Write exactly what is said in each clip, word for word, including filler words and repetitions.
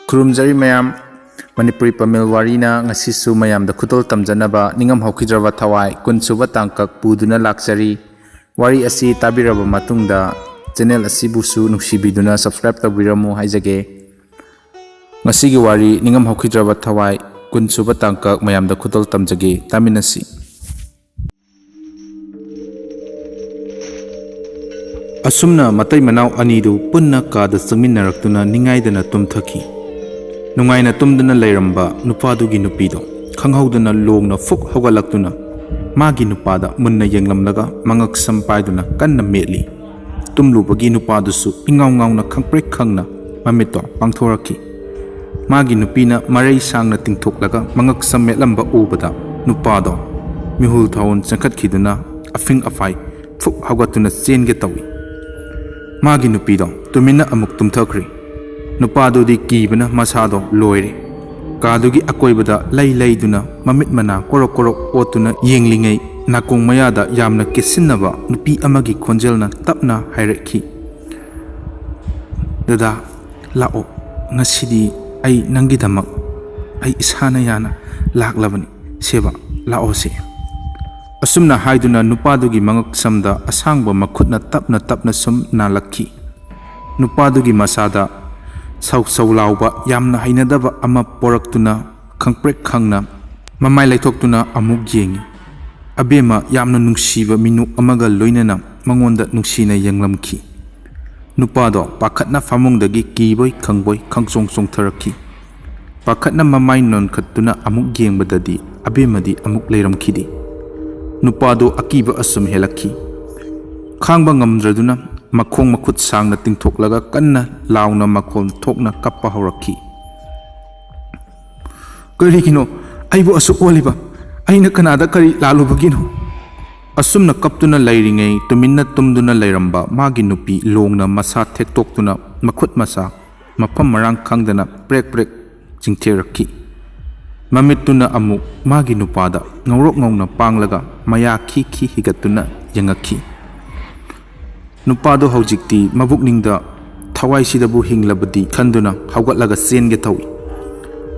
ꯈꯨꯔꯨꯝꯖꯔꯤ ꯃꯌꯥꯝ꯫ ꯃꯅꯤꯄꯨꯔꯤ ꯄꯥꯃꯦꯜ ꯋꯥꯔꯤꯅ ꯉꯁꯤꯁꯨ ꯃꯌꯥꯝꯗ ꯈꯨꯗꯣꯜ ꯇꯝꯖꯅꯕ ꯅꯤꯡꯉꯝ ꯍꯧꯈꯤꯗ꯭ꯔꯕ ꯊꯋꯥꯏ ꯀꯨꯟꯁꯨꯕ ꯇꯥꯡꯀꯛ ꯄꯨꯗꯨꯅ ꯂꯥꯛꯆꯔꯤ꯫ ꯋꯥꯔꯤ ꯑꯁꯤ ꯇꯥꯕꯤꯔꯕ ꯃꯇꯨꯡꯗ channel ꯑꯁꯤꯕꯨꯁꯨ ꯅꯨꯡꯁꯤꯕꯤꯗꯨꯅ subscribe ꯇꯧꯕꯤꯔꯝꯃꯨ ꯍꯥꯏꯖꯒꯦ꯫ ꯉꯁꯤꯒꯤ ꯋꯥꯔꯤ ꯅꯤꯡꯉꯝ ꯍꯧꯈꯤꯗ꯭ꯔꯕ ꯊꯋꯥꯏ ꯀꯨꯟꯁꯨꯕ ꯇꯥꯡꯀꯛ ꯃꯌꯥꯝꯗ ꯈꯨꯗꯣꯜ ꯇꯝꯖꯒꯦ, ꯇꯥꯃꯤꯟꯅꯁꯤ꯫ ꯑꯁꯨꯝꯅ ꯃꯇꯩ ꯃꯅꯥꯎ ꯑꯅꯤꯗꯨ ꯄꯨꯟꯅ ꯀꯥꯗ ꯆꯪꯃꯤꯟꯅꯔꯛꯇꯨꯅ ꯅꯤꯡꯉꯥꯏꯗꯅ ꯇꯨꯝꯊꯈꯤ꯫ ꯅꯨꯡꯉꯥꯏꯅ ꯇꯨꯝꯗꯨꯅ ꯂꯩꯔꯝꯕ ꯅꯨꯄꯥꯗꯨꯒꯤ ꯅꯨꯄꯤꯗꯣ ꯈꯪꯍꯧꯗꯅ ꯂꯣꯡꯅ ꯐꯨꯛ ꯍꯧꯒꯠꯂꯛꯇꯨꯅ ꯃꯥꯒꯤ ꯅꯨꯄꯥꯗ ꯃꯨꯟꯅ ꯌꯦꯡꯂꯝꯂꯒ ꯃꯉꯛ ꯁꯝ ꯄꯥꯏꯗꯨꯅ ꯀꯟꯅ ꯃꯦꯠꯂꯤ꯫ ꯇꯨꯝꯂꯨꯕꯒꯤ ꯅꯨꯄꯥꯗꯨꯁꯨ ꯏꯉꯥꯎ ꯉꯥꯎꯅ ꯈꯪꯄ꯭ꯔꯦꯛ ꯈꯪꯅ ꯃꯃꯤꯠꯇꯣ ꯄꯥꯡꯊꯣꯔꯛꯈꯤ꯫ ꯃꯥꯒꯤ ꯅꯨꯄꯤꯅ ꯃꯔꯩ ꯁꯥꯡꯅ ꯇꯤꯡꯊꯣꯛꯂꯒ ꯃꯉꯛ ꯁꯝ ꯃꯦꯠꯂꯝꯕ ꯎꯕꯗ ꯅꯨꯄꯥꯗꯣ ꯃꯤꯍꯨꯜ ꯊꯥꯎꯟ ꯆꯦꯟꯈꯠꯈꯤꯗꯨꯅ ꯑꯐꯤꯡ ꯑꯐꯥꯏ ꯐꯨꯛ ꯍꯧꯒꯠꯇꯨꯅ ꯆꯦꯟꯒꯦ ꯇꯧꯏ꯫ ꯃꯥꯒꯤ ꯅꯨꯄꯤꯗꯣ ꯇꯨꯃꯤꯟꯅ ꯑꯃꯨꯛ ꯇꯨꯝꯊꯈ꯭ꯔꯤ꯫ ꯅꯨꯄꯥꯗꯨꯗꯤ ꯀꯤꯕꯅ ꯃꯁꯥꯗꯣ ꯂꯣꯏꯔꯦ꯫ ꯀꯥꯗꯨꯒꯤ ꯑꯀꯣꯏꯕꯗ ꯂꯩ ꯂꯩꯗꯨꯅ ꯃꯃꯤꯠ ꯃꯅꯥ ꯀꯣꯔꯣꯛ ꯀꯣꯔꯣꯛ ꯑꯣꯠꯇꯨꯅ ꯌꯦꯡꯂꯤꯉꯩ ꯅꯥꯀꯣꯡ ꯃꯌꯥꯗ ꯌꯥꯝꯅ ꯀꯦꯠꯁꯤꯟꯅꯕ ꯅꯨꯄꯤ ꯑꯃꯒꯤ ꯈꯣꯟꯖꯦꯜꯅ ꯇꯞꯅ ꯍꯥꯏꯔꯛꯈꯤ, "ꯗꯗꯥ, ꯂꯥꯛꯑꯣ, ꯉꯁꯤꯗꯤ ꯑꯩ ꯅꯪꯒꯤꯗꯃꯛ ꯑꯩ ꯏꯁꯥꯅ ꯌꯥꯅ ꯂꯥꯛꯂꯕꯅꯤ, ꯁꯦꯕ, ꯂꯥꯛꯑꯣꯁꯦ"꯫ ꯑꯁꯨꯝꯅ ꯍꯥꯏꯗꯨꯅ ꯅꯨꯄꯥꯗꯨꯒꯤ ꯃꯉꯛ ꯁꯝꯗ ꯑꯁꯥꯡꯕ ꯃꯈꯨꯠꯅ ꯇꯞꯅ ꯇꯞꯅ ꯁꯨꯝ ꯅꯥꯜꯂꯛꯈꯤ꯫ ꯅꯨꯄꯥꯗꯨꯒꯤ ꯃꯁꯥꯗ ꯁꯧ ꯁꯧ ꯂꯥꯎꯕ ꯌꯥꯝꯅ ꯍꯩꯅꯗꯕ ꯑꯃ ꯄꯣꯔꯛꯇꯨꯅ ꯈꯪꯄ꯭ꯔꯦꯛ ꯈꯪꯅ ꯃꯃꯥꯏ ꯂꯩꯊꯣꯛꯇꯨꯅ ꯑꯃꯨꯛ ꯌꯦꯡꯉꯤ꯫ ꯑꯕꯦꯝꯃ ꯌꯥꯝꯅ ꯅꯨꯡꯁꯤꯕ ꯃꯤꯅꯣꯛ ꯑꯃꯒ ꯂꯣꯏꯅꯅ ꯃꯉꯣꯟꯗ ꯅꯨꯡꯁꯤꯅ ꯌꯦꯡꯂꯝꯈꯤ꯫ ꯅꯨꯄꯥꯗꯣ ꯄꯥꯈꯠꯅ ꯐꯃꯨꯡꯗꯒꯤ ꯀꯤꯕꯣꯏ ꯈꯪꯕꯣꯏ ꯈꯪꯆꯣꯡ ꯆꯣꯡꯊꯔꯛꯈꯤ꯫ ꯄꯥꯈꯠꯅ ꯃꯃꯥꯏ ꯅꯣꯟꯈꯠꯇꯨꯅ ꯑꯃꯨꯛ ꯌꯦꯡꯕꯗꯗꯤ ꯑꯕꯦꯝꯃꯗꯤ ꯑꯃꯨꯛ ꯂꯩꯔꯝꯈꯤꯗꯦ꯫ ꯅꯨꯄꯥꯗꯨ ꯑꯀꯤꯕ ꯑꯁꯨꯝ ꯍꯦꯜꯂꯛꯈꯤ꯫ ꯈꯥꯡꯕ ꯉꯝꯗ꯭ꯔꯗꯨꯅ ꯃꯈꯣꯡ ꯃꯈꯨꯠ ꯁꯥꯡꯅ ꯇꯤꯡꯊꯣꯛꯂꯒ ꯀꯟꯅ ꯂꯥꯎꯅ ꯃꯈꯣꯜ ꯊꯣꯛꯅ ꯀꯞꯄ ꯍꯧꯔꯛꯈꯤ꯫ "ꯀꯔꯤꯒꯤꯅꯣ ꯑꯩꯕꯨ ꯑꯁꯨꯛ ꯑꯣꯜꯂꯤꯕ? ꯑꯩꯅ ꯀꯅꯥꯗ ꯀꯔꯤ ꯂꯥꯜꯂꯨꯕꯒꯤꯅꯣ?" ꯑꯁꯨꯝꯅ ꯀꯞꯇꯨꯅ ꯂꯩꯔꯤꯉꯩ ꯇꯨꯃꯤꯟꯅ ꯇꯨꯝꯗꯨꯅ ꯂꯩꯔꯝꯕ ꯃꯥꯒꯤ ꯅꯨꯄꯤ ꯂꯣꯡꯅ ꯃꯁꯥ ꯊꯦꯛꯇꯣꯛꯇꯨꯅ ꯃꯈꯨꯠ ꯃꯁꯥ ꯃꯐꯝ ꯃꯔꯥꯡ ꯈꯪꯗꯅ ꯄ꯭ꯔꯦꯛ ꯄ꯭ꯔꯦꯛ ꯆꯤꯡꯊꯦꯔꯛꯈꯤ꯫ ꯃꯃꯤꯠꯇꯨꯅ ꯑꯃꯨꯛ ꯃꯥꯒꯤ ꯅꯨꯄꯥꯗ ꯉꯧꯔꯣꯛ ꯉꯧꯅ ꯄꯥꯡꯂꯒ ꯃꯌꯥ ꯈꯤ ꯈꯤ ꯍꯤꯒꯠꯇꯨꯅ ꯌꯦꯡꯉꯛꯈꯤ꯫ ꯅꯨꯄꯥꯗꯣ ꯍꯧꯖꯤꯛꯇꯤ ꯃꯕꯨꯛꯅꯤꯡꯗ ꯊꯋꯥꯏꯁꯤꯗꯕꯨ ꯍꯤꯡꯂꯕꯗꯤ ꯈꯟꯗꯨꯅ ꯍꯧꯒꯠꯂꯒ ꯆꯦꯟꯒꯦ ꯇꯧꯏ꯫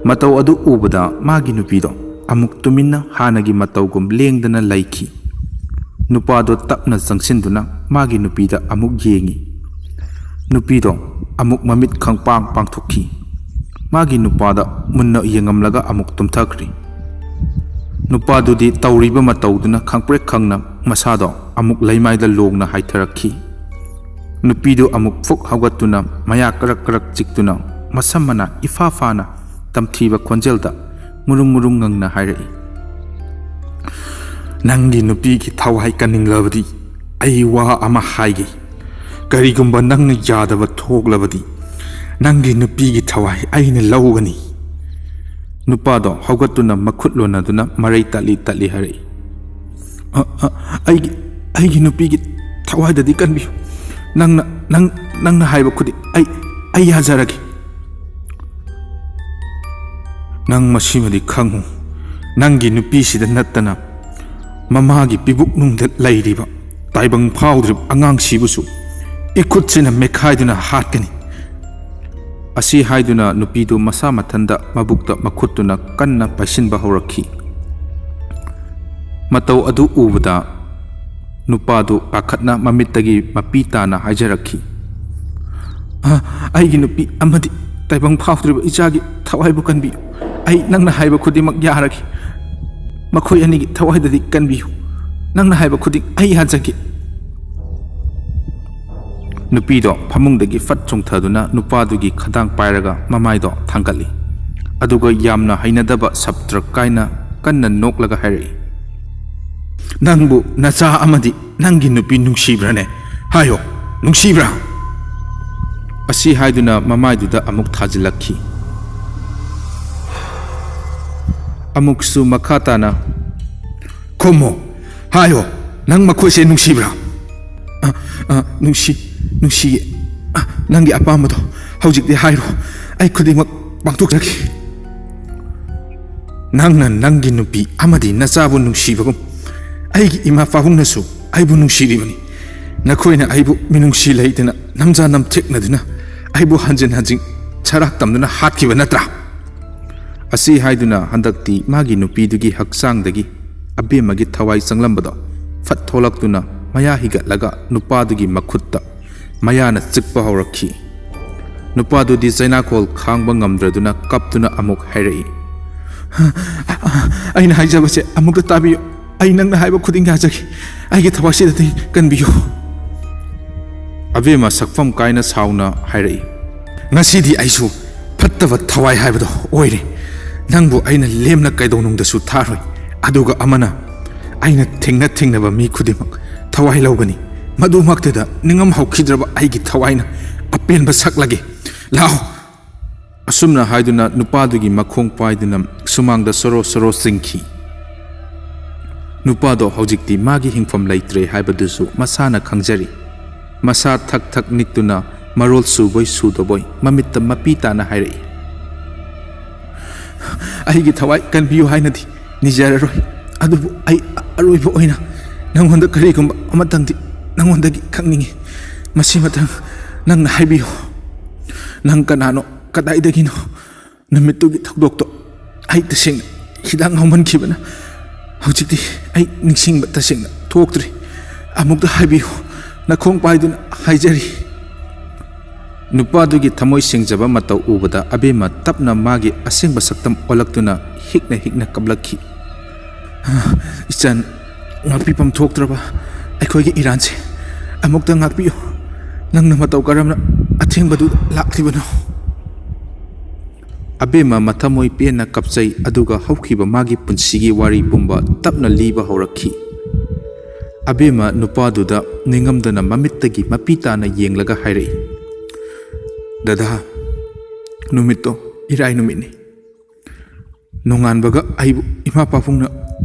ꯃꯇꯧ ꯑꯗꯨ ꯎꯕꯗ ꯃꯥꯒꯤ ꯅꯨꯄꯤꯗꯣ ꯑꯃꯨꯛ ꯇꯨꯃꯤꯟꯅ ꯍꯥꯟꯅꯒꯤ ꯃꯇꯧꯒꯨꯝ ꯂꯦꯡꯗꯅ ꯂꯩꯈꯤ꯫ ꯅꯨꯄꯥꯗꯣ ꯇꯞꯅ ꯆꯪꯁꯤꯟꯗꯨꯅ ꯃꯥꯒꯤ ꯅꯨꯄꯤꯗ ꯑꯃꯨꯛ ꯌꯦꯡꯉꯤ꯫ ꯅꯨꯄꯤꯗꯣ ꯑꯃꯨꯛ ꯃꯃꯤꯠ ꯈꯪꯄꯥꯡ ꯄꯥꯡꯊꯣꯛꯈꯤ꯫ ꯃꯥꯒꯤ ꯅꯨꯄꯥꯗ ꯃꯨꯟꯅ ꯌꯦꯡꯉꯝꯂꯒ ꯑꯃꯨꯛ ꯇꯨꯝꯊꯈ꯭ꯔꯤ꯫ ꯅꯨꯄꯥꯗꯨꯗꯤ ꯇꯧꯔꯤꯕ ꯃꯇꯧꯗꯨꯅ ꯈꯪꯄ꯭ꯔꯦꯛ ꯈꯪꯅ ꯃꯁꯥꯗꯣ ꯑꯃꯨꯛ ꯂꯩꯃꯥꯏꯗ ꯂꯣꯡꯅ ꯍꯥꯏꯊꯔꯛꯈꯤ꯫ ꯅꯨꯄꯤꯗꯨ ꯑꯃꯨꯛ ꯐꯨꯛ ꯍꯧꯒꯠꯇꯨꯅ ꯃꯌꯥ ꯀꯔꯛ ꯀꯔꯛ ꯆꯤꯛꯇꯨꯅ ꯃꯁꯝ ꯃꯅꯥ ꯏꯐꯥ ꯐꯥꯅ ꯇꯝꯊꯤꯕ ꯈꯣꯟꯖꯦꯜꯗ ꯃꯨꯔꯨꯡ ꯃꯨꯔꯨꯡ ꯉꯪꯅ ꯍꯥꯏꯔꯛꯏ, "ꯅꯪꯒꯤ ꯅꯨꯄꯤꯒꯤ ꯊꯋꯥꯏ ꯀꯟꯅꯤꯡꯂꯕꯗꯤ ꯑꯩ ꯋꯥ ꯑꯃ ꯍꯥꯏꯒꯦ꯫ ꯀꯔꯤꯒꯨꯝꯕ ꯅꯪꯅ ꯌꯥꯗꯕ ꯊꯣꯛꯂꯕꯗꯤ ꯅꯪꯒꯤ ꯅꯨꯄꯤꯒꯤ ꯊꯋꯥꯏ ꯑꯩꯅ ꯂꯧꯒꯅꯤ꯫" ꯅꯨꯄꯥꯗꯣ ꯍꯧꯒꯠꯇꯨꯅ ꯃꯈꯨꯠ ꯂꯣꯟꯅꯗꯨꯅ ꯃꯔꯩ ꯇꯠꯂꯤ ꯇꯠꯂꯤ ꯍꯥꯏꯔꯛꯏ, "ꯑ, ꯑ, ꯑꯩꯒꯤ, ꯑꯩꯒꯤ ꯅꯨꯄꯤꯒꯤ ꯊꯋꯥꯏꯗꯗꯤ ꯀꯟꯕꯤꯌꯨ꯫ ꯅꯪꯅ, ꯅꯪ, ꯅꯪꯅ ꯍꯥꯏꯕ ꯈꯨꯗꯤꯡ ꯑꯩ, ꯑꯩ ꯌꯥꯖꯔꯒꯦ꯫" "ꯅꯪ ꯃꯁꯤꯃꯗꯤ ꯈꯪꯉꯨ, ꯅꯪꯒꯤ ꯅꯨꯄꯤꯁꯤꯗ ꯅꯠꯇꯅ ꯃꯃꯥꯒꯤ ꯄꯤꯕꯨꯛꯅꯨꯡꯗ ꯂꯩꯔꯤꯕ ꯇꯥꯏꯕꯪ ꯐꯥꯎꯗ꯭ꯔꯤꯕ ꯑꯉꯥꯡꯁꯤꯕꯨꯁꯨ ꯏꯈꯨꯠꯁꯤꯅ ꯃꯦꯠꯈꯥꯏꯗꯨꯅ ꯍꯥꯠꯀꯅꯤ꯫" ꯑꯁꯤ ꯍꯥꯏꯗꯨꯅ ꯅꯨꯄꯤꯗꯨ ꯃꯁꯥ ꯃꯊꯟꯗ ꯃꯕꯨꯛꯇ ꯃꯈꯨꯠꯇꯨꯅ ꯀꯟꯅ ꯄꯥꯏꯁꯤꯟꯕ ꯍꯧꯔꯛꯈꯤ꯫ ꯃꯇꯧ ꯑꯗꯨ ꯎꯕꯗ ꯅꯨꯄꯥꯗꯨ ꯄꯥꯈꯠꯅ ꯃꯃꯤꯠꯇꯒꯤ ꯃꯄꯤ ꯇꯥꯅ ꯍꯥꯏꯖꯔꯛꯈꯤ, "ꯑ, ꯑꯩꯒꯤ ꯅꯨꯄꯤ ꯑꯃꯗꯤ ꯇꯥꯏꯕꯪ ꯐꯥꯎꯗ꯭ꯔꯤꯕ ꯏꯆꯥꯒꯤ ꯊꯋꯥꯏꯕꯨ ꯀꯟꯕꯤꯌꯨ꯫ ꯑꯩ ꯅꯪꯅ ꯍꯥꯏꯕ ꯈꯨꯗꯤꯡꯃꯛ ꯌꯥꯔꯒꯦ꯫ ꯃꯈꯣꯏ ꯑꯅꯤꯒꯤ ꯊꯋꯥꯏꯗꯗꯤ ꯀꯟꯕꯤꯌꯨ꯫ ꯅꯪꯅ ꯍꯥꯏꯕ ꯈꯨꯗꯤꯡ ꯑꯩ ꯌꯥꯖꯒꯦ꯫" ꯅꯨꯄꯤꯗꯣ ꯐꯃꯨꯡꯗꯒꯤ ꯐꯠ ꯆꯣꯡꯊꯗꯨꯅ ꯅꯨꯄꯥꯗꯨꯒꯤ ꯈꯗꯥꯡ ꯄꯥꯏꯔꯒ ꯃꯃꯥꯏꯗꯣ ꯊꯥꯡꯒꯠꯂꯤ꯫ ꯑꯗꯨꯒ ꯌꯥꯝꯅ ꯍꯩꯅꯗꯕ ꯁꯞꯇ꯭ꯔ ꯀꯥꯏꯅ ꯀꯟꯅ ꯅꯣꯛꯂꯒ ꯍꯥꯏꯔꯛꯏ, "ꯅꯪꯕꯨ ꯅꯆꯥ ꯑꯃꯗꯤ ꯅꯪꯒꯤ ꯅꯨꯄꯤ ꯅꯨꯡꯁꯤꯕ꯭ꯔꯥꯅꯦ? ꯍꯥꯏꯌꯣ, ꯅꯨꯡꯁꯤꯕ꯭ꯔꯥ?" ꯑꯁꯤ ꯍꯥꯏꯗꯨꯅ ꯃꯃꯥꯏꯗꯨꯗ ꯑꯃꯨꯛ ꯊꯥꯖꯤꯜꯂꯛꯈꯤ꯫ ꯑꯃꯨꯛꯁꯨ ꯃꯈꯥ ꯇꯥꯅ, "ꯈꯨꯝꯃꯣ, ꯍꯥꯏꯌꯣ, ꯅꯪ ꯃꯈꯣꯏꯁꯦ ꯅꯨꯡꯁꯤꯕ꯭ꯔꯥ?" "ꯑ, ꯑ, ꯅꯨꯡꯁꯤ, ꯅꯨꯡꯁꯤꯌꯦ꯫ ꯑ, ꯅꯪꯒꯤ ꯑꯄꯥꯝꯕꯗꯣ ꯍꯧꯖꯤꯛꯇꯤ ꯍꯥꯏꯔꯣ, ꯑꯩ ꯈꯨꯗꯤꯡꯃꯛ ꯄꯥꯡꯊꯣꯛꯆꯒꯦ꯫" "ꯅꯪꯅ ꯅꯪꯒꯤ ꯅꯨꯄꯤ ꯑꯃꯗꯤ ꯅꯆꯥꯕꯨ ꯅꯨꯡꯁꯤꯕꯒꯨꯝ ꯑꯩꯒꯤ ꯏꯃꯥ ꯄꯥꯕꯨꯡꯅꯁꯨ ꯑꯩꯕꯨ ꯅꯨꯡꯁꯤꯔꯤꯕꯅꯤ꯫ ꯅꯈꯣꯏꯅ ꯑꯩꯕꯨ ꯃꯤꯅꯨꯡꯁꯤ ꯂꯩꯇꯅ ꯅꯝꯖꯥ ꯅꯝꯊꯦꯛꯅꯗꯨꯅ ꯑꯩꯕꯨ ꯍꯟꯖꯤꯟ ꯍꯟꯖꯤꯟ ꯁꯔꯥꯛ ꯇꯝꯗꯨꯅ ꯍꯥꯠꯈꯤꯕ ꯅꯠꯇ꯭ꯔꯥ?" ꯑꯁꯤ ꯍꯥꯏꯗꯨꯅ ꯍꯟꯗꯛꯇꯤ ꯃꯥꯒꯤ ꯅꯨꯄꯤꯗꯨꯒꯤ ꯍꯛꯆꯥꯡꯗꯒꯤ ꯑꯕꯦꯝꯃꯒꯤ ꯊꯋꯥꯏ ꯆꯪꯂꯝꯕꯗꯣ ꯐꯠ ꯊꯣꯛꯂꯛꯇꯨꯅ ꯃꯌꯥ ꯍꯤꯒꯠꯂꯒ ꯅꯨꯄꯥꯗꯨꯒꯤ ꯃꯈꯨꯠꯇ ꯃꯌꯥꯅ ꯆꯤꯛꯄ ꯍꯧꯔꯛꯈꯤ꯫ ꯅꯨꯄꯥꯗꯨꯗꯤ ꯆꯩꯅꯥꯈꯣꯜ ꯈꯥꯡꯕ ꯉꯝꯗ꯭ꯔꯗꯨꯅ ꯀꯞꯇꯨꯅ ꯑꯃꯨꯛ ꯍꯥꯏꯔꯛꯏ, "ꯑꯩꯅ ꯍꯥꯏꯖꯕꯁꯦ ꯑꯃꯨꯛꯇ ꯇꯥꯕꯤꯌꯨ꯫ ꯑꯩ ꯅꯪꯅ ꯍꯥꯏꯕ ꯈꯨꯗꯤꯡ ꯌꯥꯖꯒꯦ꯫ ꯑꯩꯒꯤ ꯊꯋꯥꯏꯁꯤꯗꯗꯤ ꯀꯟꯕꯤꯌꯨ꯫" ꯑꯕꯦꯝꯃ ꯁꯛꯐꯝ ꯀꯥꯏꯅ ꯁꯥꯎꯅ ꯍꯥꯏꯔꯛꯏ, "ꯉꯁꯤꯗꯤ ꯑꯩꯁꯨ ꯐꯠꯇꯕ ꯊꯋꯥꯏ ꯍꯥꯏꯕꯗꯣ ꯑꯣꯏꯔꯦ꯫ ꯅꯪꯕꯨ ꯑꯩꯅ ꯂꯦꯝꯅ ꯀꯩꯗꯧꯅꯨꯡꯗꯁꯨ ꯊꯥꯔꯣꯏ꯫ ꯑꯗꯨꯒ ꯑꯃꯅ ꯑꯩꯅ ꯊꯦꯡꯅ ꯊꯦꯡꯅꯕ ꯃꯤ ꯈꯨꯗꯤꯡꯃꯛ ꯊꯋꯥꯏ ꯂꯧꯒꯅꯤ꯫ ꯃꯗꯨꯃꯛꯇꯗ ꯅꯤꯡꯉꯝ ꯍꯧꯈꯤꯗ꯭ꯔꯕ ꯑꯩꯒꯤ ꯊꯋꯥꯏꯅ ꯑꯄꯦꯟꯕ ꯁꯛꯂꯒꯦ꯫ ꯂꯥꯛꯑꯣ꯫" ꯑꯁꯨꯝꯅ ꯍꯥꯏꯗꯨꯅ ꯅꯨꯄꯥꯗꯨꯒꯤ ꯃꯈꯣꯡ ꯄꯥꯏꯗꯨꯅ ꯁꯨꯃꯥꯡꯗ ꯁꯣꯔꯣ ꯁꯣꯔꯣ ꯆꯤꯡꯈꯤ꯫ ꯅꯨꯄꯥꯗꯣ ꯍꯧꯖꯤꯛꯇꯤ ꯃꯥꯒꯤ ꯍꯤꯡꯐꯝ ꯂꯩꯇ꯭ꯔꯦ ꯍꯥꯏꯕꯗꯨꯁꯨ ꯃꯁꯥꯅ ꯈꯪꯖꯔꯤ꯫ ꯃꯁꯥ ꯊꯛ ꯊꯛ ꯅꯤꯛꯇꯨꯅ ꯃꯔꯣꯜ ꯁꯨꯕꯣꯏ ꯁꯨꯗꯕꯣꯏ ꯃꯃꯤꯠꯇ ꯃꯄꯤ ꯇꯥꯅ ꯍꯥꯏꯔꯛꯏ, "ꯑꯩꯒꯤ ꯊꯋꯥꯏ ꯀꯟꯕꯤꯌꯨ ꯍꯥꯏꯅꯗꯤ ꯅꯤꯖꯔꯔꯣꯏ꯫ ꯑꯗꯨꯕꯨ ꯑꯩ ꯑꯔꯣꯏꯕ ꯑꯣꯏꯅ ꯅꯪꯉꯣꯟꯗ ꯀꯔꯤꯒꯨꯝꯕ ꯑꯃꯇꯪꯗꯤ ꯅꯪꯉꯣꯟꯗꯒꯤ ꯈꯪꯅꯤꯡꯏ꯫ ꯃꯁꯤꯃꯇꯪ ꯅꯪꯅ ꯍꯥꯏꯕꯤꯌꯨ꯫ ꯅꯪ ꯀꯅꯥꯅꯣ? ꯀꯗꯥꯏꯗꯒꯤꯅꯣ? ꯅꯨꯃꯤꯠꯇꯨꯒꯤ ꯊꯧꯗꯣꯛꯇꯣ ꯑꯩ ꯇꯁꯦꯡꯅ ꯍꯤꯗꯥꯛ ꯉꯥꯎꯃꯟꯈꯤꯕꯅ ꯍꯧꯖꯤꯛꯇꯤ ꯑꯩ ꯅꯤꯡꯁꯤꯡꯕ ꯇꯁꯦꯡꯅ ꯊꯣꯛꯇ꯭ꯔꯦ꯫ ꯑꯃꯨꯛꯇ ꯍꯥꯏꯕꯤꯌꯨ, ꯅꯈꯣꯡ ꯄꯥꯏꯗꯨꯅ ꯍꯥꯏꯖꯔꯤ꯫" ꯅꯨꯄꯥꯗꯨꯒꯤ ꯊꯃꯣꯏ ꯁꯦꯡꯖꯕ ꯃꯇꯧ ꯎꯕꯗ ꯑꯕꯦꯝꯃ ꯇꯞꯅ ꯃꯥꯒꯤ ꯑꯁꯦꯡꯕ ꯁꯛꯇꯝ ꯑꯣꯜꯂꯛꯇꯨꯅ ꯍꯤꯛꯅ ꯍꯤꯛꯅ ꯀꯞꯂꯛꯈꯤ꯫ "ꯏꯆꯟ, ꯉꯥꯛꯄꯤꯐꯝ ꯊꯣꯛꯇ꯭ꯔꯕ ꯑꯩꯈꯣꯏꯒꯤ ꯏꯔꯥꯟꯁꯦ ꯑꯃꯨꯛꯇ ꯉꯥꯛꯄꯤꯌꯨ꯫ ꯅꯪꯅ ꯃꯇꯧ ꯀꯔꯝꯅ ꯑꯊꯦꯡꯕꯗꯨ ꯂꯥꯛꯂꯤꯕꯅꯣ?" ꯑꯕꯦꯝꯃ ꯃꯊꯃꯣꯏ ꯄꯦꯟꯅ ꯀꯞꯆꯩ, ꯑꯗꯨꯒ ꯍꯧꯈꯤꯕ ꯃꯥꯒꯤ ꯄꯨꯟꯁꯤꯒꯤ ꯋꯥꯔꯤ ꯄꯨꯝꯕ ꯇꯞꯅ ꯂꯤꯕ ꯍꯧꯔꯛꯈꯤ꯫ ꯑꯕꯦꯝꯃ ꯅꯨꯄꯥꯗꯨꯗ ꯅꯤꯡꯉꯝꯗꯅ ꯃꯃꯤꯠꯇꯒꯤ ꯃꯄꯤ ꯇꯥꯅ ꯌꯦꯡꯂꯒ ꯍꯥꯏꯔꯛꯏ, "ꯗꯗꯥ, ꯅꯨꯃꯤꯠꯇꯣ ꯏꯔꯥꯏ ꯅꯨꯃꯤꯠꯅꯤ꯫ ꯅꯣꯡꯉꯥꯟꯕꯒ ꯑꯩꯕꯨ ꯏꯃꯥ ꯄꯥꯕꯨꯡꯅ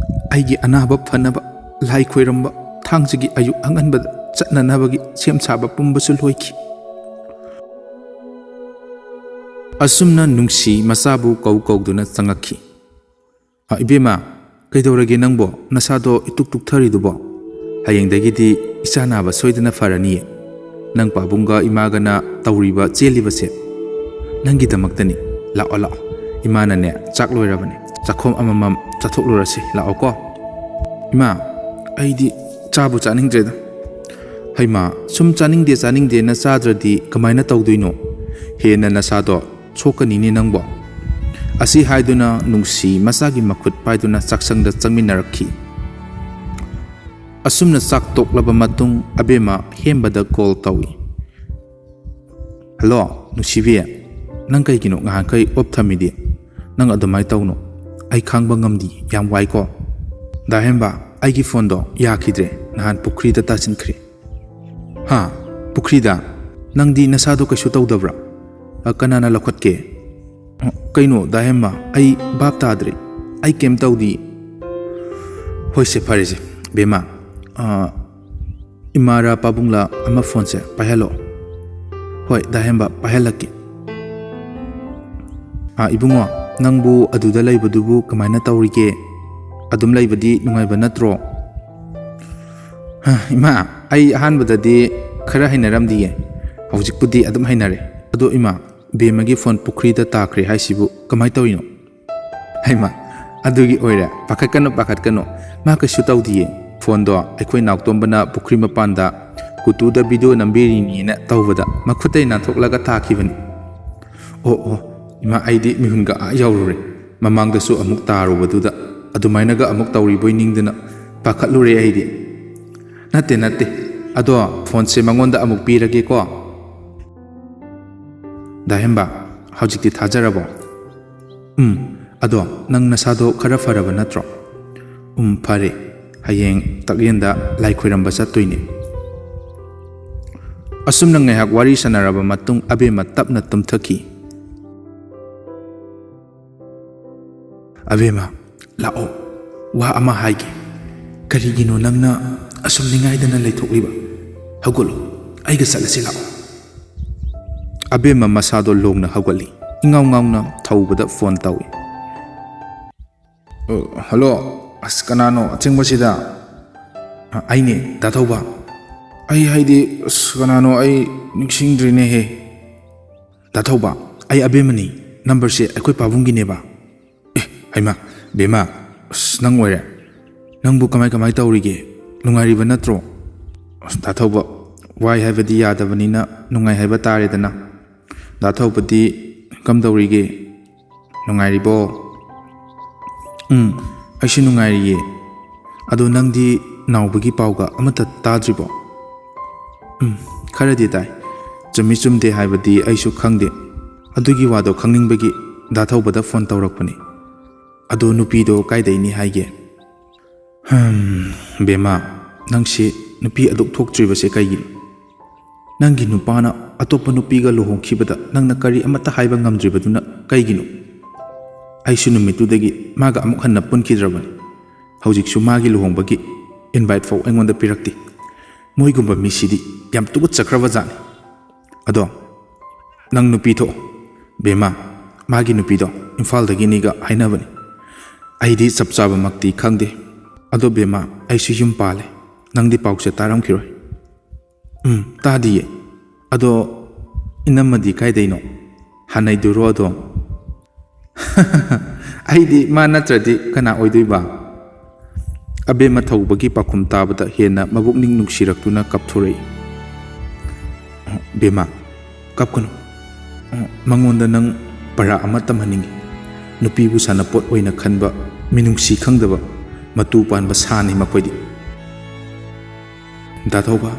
ꯑꯩꯒꯤ ꯑꯅꯥꯕ ꯐꯅꯕ ꯂꯥꯏ ꯈꯣꯏꯔꯝꯕ ꯊꯥꯡꯖꯒꯤ ꯑꯌꯨꯛ ꯑꯉꯟꯕꯗ ꯆꯠꯅꯅꯕꯒꯤ ꯁꯦꯝ ꯁꯥꯕ ꯄꯨꯝꯕꯁꯨ ꯂꯣꯏꯈꯤ꯫" ꯑꯁꯨꯝꯅ ꯅꯨꯡꯁꯤ ꯃꯆꯥꯕꯨ ꯀꯧ ꯀꯧꯗꯨꯅ ꯆꯪꯉꯛꯈꯤ꯫ "ꯑ, ꯏꯕꯦꯝꯃ, ꯀꯩꯗꯧꯔꯒꯦ ꯅꯪꯕꯣ? ꯅꯁꯥꯗꯣ ꯏꯇꯨꯛ ꯇꯨꯛꯊꯔꯤꯗꯨꯕꯣ?" ꯍꯌꯦꯡꯗꯒꯤꯗꯤ ꯏꯆꯥ ꯅꯥꯕ ꯁꯣꯏꯗꯅ ꯐꯔꯅꯤꯌꯦ꯫ ꯅꯪ ꯄꯥꯕꯨꯡꯒ ꯏꯃꯥꯒꯅ ꯇꯧꯔꯤꯕ ꯆꯦꯜꯂꯤꯕꯁꯦ ꯅꯪꯒꯤꯗꯃꯛꯇꯅꯤ꯫ ꯂꯥꯛꯑꯣ, ꯂꯥꯛꯑꯣ, ꯏꯃꯥꯅꯅꯦ ꯆꯥꯛ ꯂꯣꯏꯔꯕꯅꯦ, ꯆꯥꯛꯈꯣꯝ ꯑꯃꯃꯝ ꯆꯥꯊꯣꯛꯂꯨꯔꯁꯤ꯫ ꯂꯥꯛꯑꯣꯀꯣ꯫ ꯏꯃꯥ, ꯑꯩꯗꯤ ꯆꯥꯕꯨ ꯆꯥꯅꯤꯡꯗ꯭ꯔꯦꯗ꯫ ꯍꯩꯃꯥ, ꯁꯨꯝ ꯆꯥꯅꯤꯡꯗꯦ ꯆꯥꯅꯤꯡꯗꯦꯅ ꯆꯥꯗ꯭ꯔꯗꯤ ꯀꯃꯥꯏꯅ ꯇꯧꯗꯣꯏꯅꯣ? ꯍꯦꯟꯅ ꯅꯁꯥꯗꯣ ꯁꯣꯛꯀꯅꯤꯅꯦ ꯅꯪꯕꯣ꯫ ꯑꯁꯤ ꯍꯥꯏꯗꯨꯅ ꯅꯨꯡꯁꯤ ꯃꯆꯥꯒꯤ ꯃꯈꯨꯠ ꯄꯥꯏꯗꯨꯅ ꯆꯥꯛꯁꯪꯗ ꯆꯪꯃꯤꯟꯅꯔꯛꯈꯤ꯫ ꯑꯁꯨꯝꯅ ꯆꯥꯛ ꯇꯣꯛꯂꯕ ꯃꯇꯨꯡ ꯑꯕꯦꯝꯃ ꯍꯦꯝꯕꯗ ꯀꯣꯜ ꯇꯧꯏ꯫ "ꯍꯜꯂꯣ, ꯅꯨꯡꯁꯤꯕꯤ, ꯅꯪ ꯀꯩꯒꯤꯅꯣ ꯉꯍꯥꯟꯈꯩ ꯑꯣꯞ ꯊꯝꯃꯤꯗꯤ? ꯅꯪ ꯑꯗꯨꯃꯥꯏꯅ ꯇꯧꯅꯨ꯫ ꯑꯩ ꯈꯥꯡꯕ ꯉꯝꯗꯤ, ꯌꯥꯝ ꯋꯥꯏꯀꯣ꯫ ꯗꯥ ꯍꯦꯝꯕ, ꯑꯩꯒꯤ ꯐꯣꯟꯗꯣ ꯌꯥꯈꯤꯗ꯭ꯔꯦ, ꯅꯍꯥꯟ ꯄꯨꯈ꯭ꯔꯤꯗ ꯇꯥꯁꯤꯟꯈ꯭ꯔꯦ꯫" "ꯍꯥ? ꯄꯨꯈ꯭ꯔꯤꯗ? ꯅꯪꯗꯤ ꯅꯁꯥꯗꯣ ꯀꯩꯁꯨ ꯇꯧꯗꯕ꯭ꯔꯥ? ꯑ, ꯀꯅꯥꯅ ꯂꯧꯈꯠꯀꯦ?" "ꯑ, ꯀꯩꯅꯣ, ꯗꯥ ꯍꯦꯝꯕ, ꯑꯩ ꯚꯥꯞ ꯇꯥꯗ꯭ꯔꯦ꯫ ꯑꯩ ꯀꯩꯝ ꯇꯧꯗꯤ꯫" "ꯍꯣꯏꯁꯦ, ꯐꯔꯦꯁꯦ, ꯕꯦꯝꯃ꯫ ꯑ, ꯏꯃꯥꯔꯥ ꯄꯥꯕꯨꯡꯂꯥ ꯑꯃ ꯐꯣꯟꯁꯦ ꯄꯥꯏꯍꯜꯂꯣ꯫" "ꯍꯣꯏ, ꯗꯥ ꯍꯦꯝꯕ, ꯄꯥꯏꯍꯜꯂꯛꯀꯦ꯫ ꯑ, ꯏꯕꯨꯡꯉꯣ, ꯅꯪꯕꯨ ꯑꯗꯨꯗ ꯂꯩꯕꯗꯨꯕꯨ ꯀꯃꯥꯏꯅ ꯇꯧꯔꯤꯒꯦ? ꯑꯗꯨꯝ ꯂꯩꯕꯗꯤ ꯅꯨꯡꯉꯥꯏꯕ ꯅꯠꯇ꯭ꯔꯣ?" "ꯍ, ꯏꯃꯥ, ꯑꯩ ꯑꯍꯥꯟꯕꯗꯗꯤ ꯈꯔ ꯍꯩꯅꯔꯝꯗꯤꯌꯦ꯫ ꯍꯧꯖꯤꯛꯄꯨꯗꯤ ꯑꯗꯨꯝ ꯍꯩꯅꯔꯦ꯫ ꯑꯗꯣ ꯏꯃꯥ, ꯕꯦꯝꯃꯒꯤ ꯐꯣꯟ ꯄꯨꯈ꯭ꯔꯤꯗ ꯇꯥꯈ꯭ꯔꯦ ꯍꯥꯏꯁꯤꯕꯨ ꯀꯃꯥꯏ ꯇꯧꯔꯤꯅꯣ?" "ꯍꯩꯃꯥ, ꯑꯗꯨꯒꯤ ꯑꯣꯏꯔꯦ꯫ ꯄꯥꯈꯠꯀꯅꯨ, ꯄꯥꯈꯠꯀꯅꯨ꯫ ꯃꯥ ꯀꯩꯁꯨ ꯇꯧꯗꯤꯌꯦ꯫ ꯐꯣꯟꯗꯣ ꯑꯩꯈꯣꯏ ꯅꯥꯎꯇꯣꯝꯕꯅ ꯄꯨꯈ꯭ꯔꯤ ꯃꯄꯥꯟꯗ ꯀꯨꯇꯨꯗ ꯚꯤꯗꯤꯑꯣ ꯅꯝꯕꯤꯔꯤꯅꯦꯅ ꯇꯧꯕꯗ ꯃꯈꯨꯠꯇꯩ ꯅꯥꯟꯊꯣꯛꯂꯒ ꯇꯥꯈꯤꯕꯅꯤ꯫" "ꯑꯣ, ꯑꯣ, ꯏꯃꯥ, ꯑꯩꯗꯤ ꯃꯤꯍꯨꯟꯒ ꯑꯥ ꯌꯧꯔꯨꯔꯦ꯫ ꯃꯃꯥꯡꯗꯁꯨ ꯑꯃꯨꯛ ꯇꯥꯔꯨꯕꯗꯨꯗ ꯑꯗꯨꯃꯥꯏꯅꯒ ꯑꯃꯨꯛ ꯇꯧꯔꯤꯕꯣꯏ ꯅꯤꯡꯗꯅ ꯄꯥꯈꯠꯂꯨꯔꯦ ꯑꯩꯗꯤ꯫" "ꯅꯠꯇꯦ, ꯅꯠꯇꯦ꯫ ꯑꯗꯣ ꯐꯣꯟꯁꯦ ꯃꯉꯣꯟꯗ ꯑꯃꯨꯛ ꯄꯤꯔꯒꯦꯀꯣ꯫" "ꯗꯥ ꯍꯦꯝꯕ, ꯍꯧꯖꯤꯛꯇꯤ ꯊꯥꯖꯔꯕꯣ?" "ꯎꯝ, ꯑꯗꯣ ꯅꯪ ꯅꯁꯥꯗꯣ ꯈꯔ ꯐꯔꯕ ꯅꯠꯇ꯭ꯔꯣ?" "ꯎꯝ, ꯐꯔꯦ꯫ ꯍꯌꯦꯡ ꯇꯛꯂꯦꯟꯗ ꯂꯥꯏ ꯈꯣꯏꯔꯝꯕ ꯆꯠꯇꯣꯏꯅꯦ꯫" ꯑꯁꯨꯝꯅ ꯉꯥꯏꯍꯥꯛ ꯋꯥꯔꯤ ꯁꯥꯟꯅꯔꯕ ꯃꯇꯨꯡ ꯑꯕꯦꯝꯃ ꯇꯞꯅ ꯇꯨꯝꯊꯈꯤ꯫ "ꯑꯕꯦꯝꯃ, ꯂꯥꯛꯑꯣ, ꯋꯥ ꯑꯃ ꯍꯥꯏꯒꯦ꯫ ꯀꯔꯤꯒꯤꯅꯣ ꯅꯪꯅ ꯑꯁꯨꯝ ꯅꯤꯡꯉꯥꯏꯗꯅ ꯂꯩꯊꯣꯛꯂꯤꯕ? ꯍꯧꯒꯠꯂꯣ, ꯑꯩꯒ ꯆꯠꯂꯁꯤ ꯂꯥꯛꯑꯣ꯫" ꯑꯕꯦꯝꯃ ꯃꯁꯥꯗꯣ ꯂꯣꯡꯅ ꯍꯧꯒꯠꯂꯤ꯫ ꯏꯉꯥꯎ ꯉꯥꯎꯅ ꯊꯧꯕꯗ ꯐꯣꯟ ꯇꯧꯏ꯫ "ꯑ, ꯍꯜꯂꯣ꯫ ꯑꯁ, ꯀꯅꯥꯅꯣ ꯑꯊꯦꯡꯕꯁꯤꯗ?" ꯑ, ꯑꯩꯅꯦ, ꯗꯥ ꯊꯧꯕ꯫ ꯑꯩ ꯍꯥꯏꯗꯤ, ꯑꯁ, ꯀꯅꯥꯅꯣ ꯑꯩ ꯅꯤꯡꯁꯤꯡꯗ꯭ꯔꯦꯅꯦꯍꯦ꯫ ꯗꯥ ꯊꯧꯕ, ꯑꯩ ꯑꯕꯦꯝꯃꯅꯤ꯫ ꯅꯝꯕꯔꯁꯦ ꯑꯩꯈꯣꯏ ꯄꯥꯕꯨꯡꯒꯤꯅꯦꯕ꯫ ꯑꯦ, ꯍꯩꯃꯥ, ꯕꯦꯝꯃ, ꯑꯁ, ꯅꯪ ꯑꯣꯏꯔꯦ꯫ ꯅꯪꯕꯨ ꯀꯃꯥꯏ ꯀꯃꯥꯏ ꯇꯧꯔꯤꯒꯦ? ꯅꯨꯡꯉꯥꯏꯔꯤꯕ ꯅꯠꯇ꯭ꯔꯣ? ꯑꯁ, ꯗꯥ ꯊꯧꯕ, ꯋꯥꯏ ꯍꯥꯏꯕꯗꯤ ꯌꯥꯗꯕꯅꯤꯅ ꯅꯨꯡꯉꯥꯏ ꯍꯥꯏꯕ ꯇꯥꯔꯦꯗꯅ꯫ ꯗꯥ ꯊꯧꯕꯗꯤ ꯀꯝꯗꯧꯔꯤꯒꯦ? ꯅꯨꯡꯉꯥꯏꯔꯤꯕꯣ? ꯎꯝ, ꯑꯩꯁꯨ ꯅꯨꯡꯉꯥꯏꯔꯤꯌꯦ꯫ ꯑꯗꯣ ꯅꯪꯗꯤ ꯅꯥꯎꯕꯒꯤ ꯄꯥꯎꯒ ꯑꯃꯠꯇ ꯇꯥꯗ꯭ꯔꯤꯕꯣ? ꯎꯝ, ꯈꯔꯗꯤ ꯇꯥꯏ꯫ ꯆꯨꯝꯃꯤ ꯆꯨꯝꯗꯦ ꯍꯥꯏꯕꯗꯤ ꯑꯩꯁꯨ ꯈꯪꯗꯦ꯫ ꯑꯗꯨꯒꯤ ꯋꯥꯗꯣ ꯈꯪꯅꯤꯡꯕꯒꯤ ꯗꯥ ꯊꯧꯕꯗ ꯐꯣꯟ ꯇꯧꯔꯛꯄꯅꯤ꯫ ꯑꯗꯣ ꯅꯨꯄꯤꯗꯣ ꯀꯥꯏꯗꯩꯅꯤ ꯍꯥꯏꯒꯦ? ꯍꯝ, ꯕꯦꯝꯃ, ꯅꯪꯁꯦ ꯅꯨꯄꯤ ꯑꯗꯨꯛ ꯊꯣꯛꯇ꯭ꯔꯤꯕꯁꯦ ꯀꯩꯒꯤꯅꯣ? ꯅꯪꯒꯤ ꯅꯨꯄꯥꯅ ꯑꯇꯣꯞꯄ ꯅꯨꯄꯤꯒ ꯂꯨꯍꯣꯡꯈꯤꯕꯗ ꯅꯪꯅ ꯀꯔꯤ ꯑꯃꯠꯇ ꯍꯥꯏꯕ ꯉꯝꯗ꯭ꯔꯤꯕꯗꯨꯅ ꯀꯩꯒꯤꯅꯣ? ꯑꯩꯁꯨ ꯅꯨꯃꯤꯠꯇꯨꯗꯒꯤ ꯃꯥꯒ ꯑꯃꯨꯛ ꯍꯟꯅ ꯄꯨꯟꯈꯤꯗ꯭ꯔꯕꯅꯤ꯫ ꯍꯧꯖꯤꯛꯁꯨ ꯃꯥꯒꯤ ꯂꯨꯍꯣꯡꯕꯒꯤ invite ꯐꯥꯎ ꯑꯩꯉꯣꯟꯗ ꯄꯤꯔꯛꯇꯦ꯫ ꯃꯣꯏꯒꯨꯝꯕ ꯃꯤꯁꯤꯗꯤ ꯌꯥꯝ ꯇꯨꯀꯠꯆꯈ꯭ꯔꯕ ꯖꯥꯠꯅꯤ꯫ ꯑꯗꯣ ꯅꯪ ꯅꯨꯄꯤ ꯊꯣꯛꯑꯣ꯫ ꯕꯦꯝꯃ, ꯃꯥꯒꯤ ꯅꯨꯄꯤꯗꯣ ꯏꯝꯐꯥꯜꯗꯒꯤꯅꯤꯒ ꯍꯥꯏꯅꯕꯅꯤ꯫ ꯑꯩꯗꯤ ꯆꯞ ꯆꯥꯕꯃꯛꯇꯤ ꯈꯪꯗꯦ꯫ ꯑꯗꯣ ꯕꯦꯝꯃ, ꯑꯩꯁꯨ ꯌꯨꯝ ꯄꯥꯜꯂꯦ꯫ ꯅꯪꯗꯤ ꯄꯥꯎꯁꯦ ꯇꯥꯔꯝꯈꯤꯔꯣꯏ꯫ ꯎꯝ, ꯇꯥꯗꯤꯌꯦ꯫ ꯑꯗꯣ ꯏꯅꯝꯃꯗꯤ ꯀꯥꯏꯗꯩꯅꯣ? ꯍꯥꯟꯅꯩꯗꯨꯔꯣ ꯑꯗꯣ? ꯑꯩꯗꯤ ꯃꯥ ꯅꯠꯇ꯭ꯔꯗꯤ ꯀꯅꯥ ꯑꯣꯏꯗꯣꯏꯕ? ꯑꯕꯦꯝꯃ ꯊꯧꯕꯒꯤ ꯄꯥꯎꯈꯨꯝ ꯇꯥꯕꯗ ꯍꯦꯟꯅ ꯃꯕꯨꯛꯅꯤꯡ ꯅꯨꯡꯁꯤꯔꯛꯇꯨꯅ ꯀꯞꯊꯣꯔꯛꯏ꯫ ꯕꯦꯝꯃ, ꯀꯞꯀꯅꯨ꯫ ꯃꯉꯣꯟꯗ ꯅꯪ ꯄꯔꯥ ꯑꯃ ꯇꯝꯍꯟꯅꯤꯡꯏ꯫ ꯅꯨꯄꯤꯕꯨ ꯁꯥꯟꯅꯄꯣꯠ ꯑꯣꯏꯅ ꯈꯟꯕ, ꯃꯤꯅꯨꯡꯁꯤ ꯈꯪꯗꯕ, ꯃꯇꯨ ꯄꯥꯟꯕ ꯁꯥꯅꯤ ꯃꯈꯣꯏꯗꯤ꯫ ꯗꯥ ꯊꯧꯕ,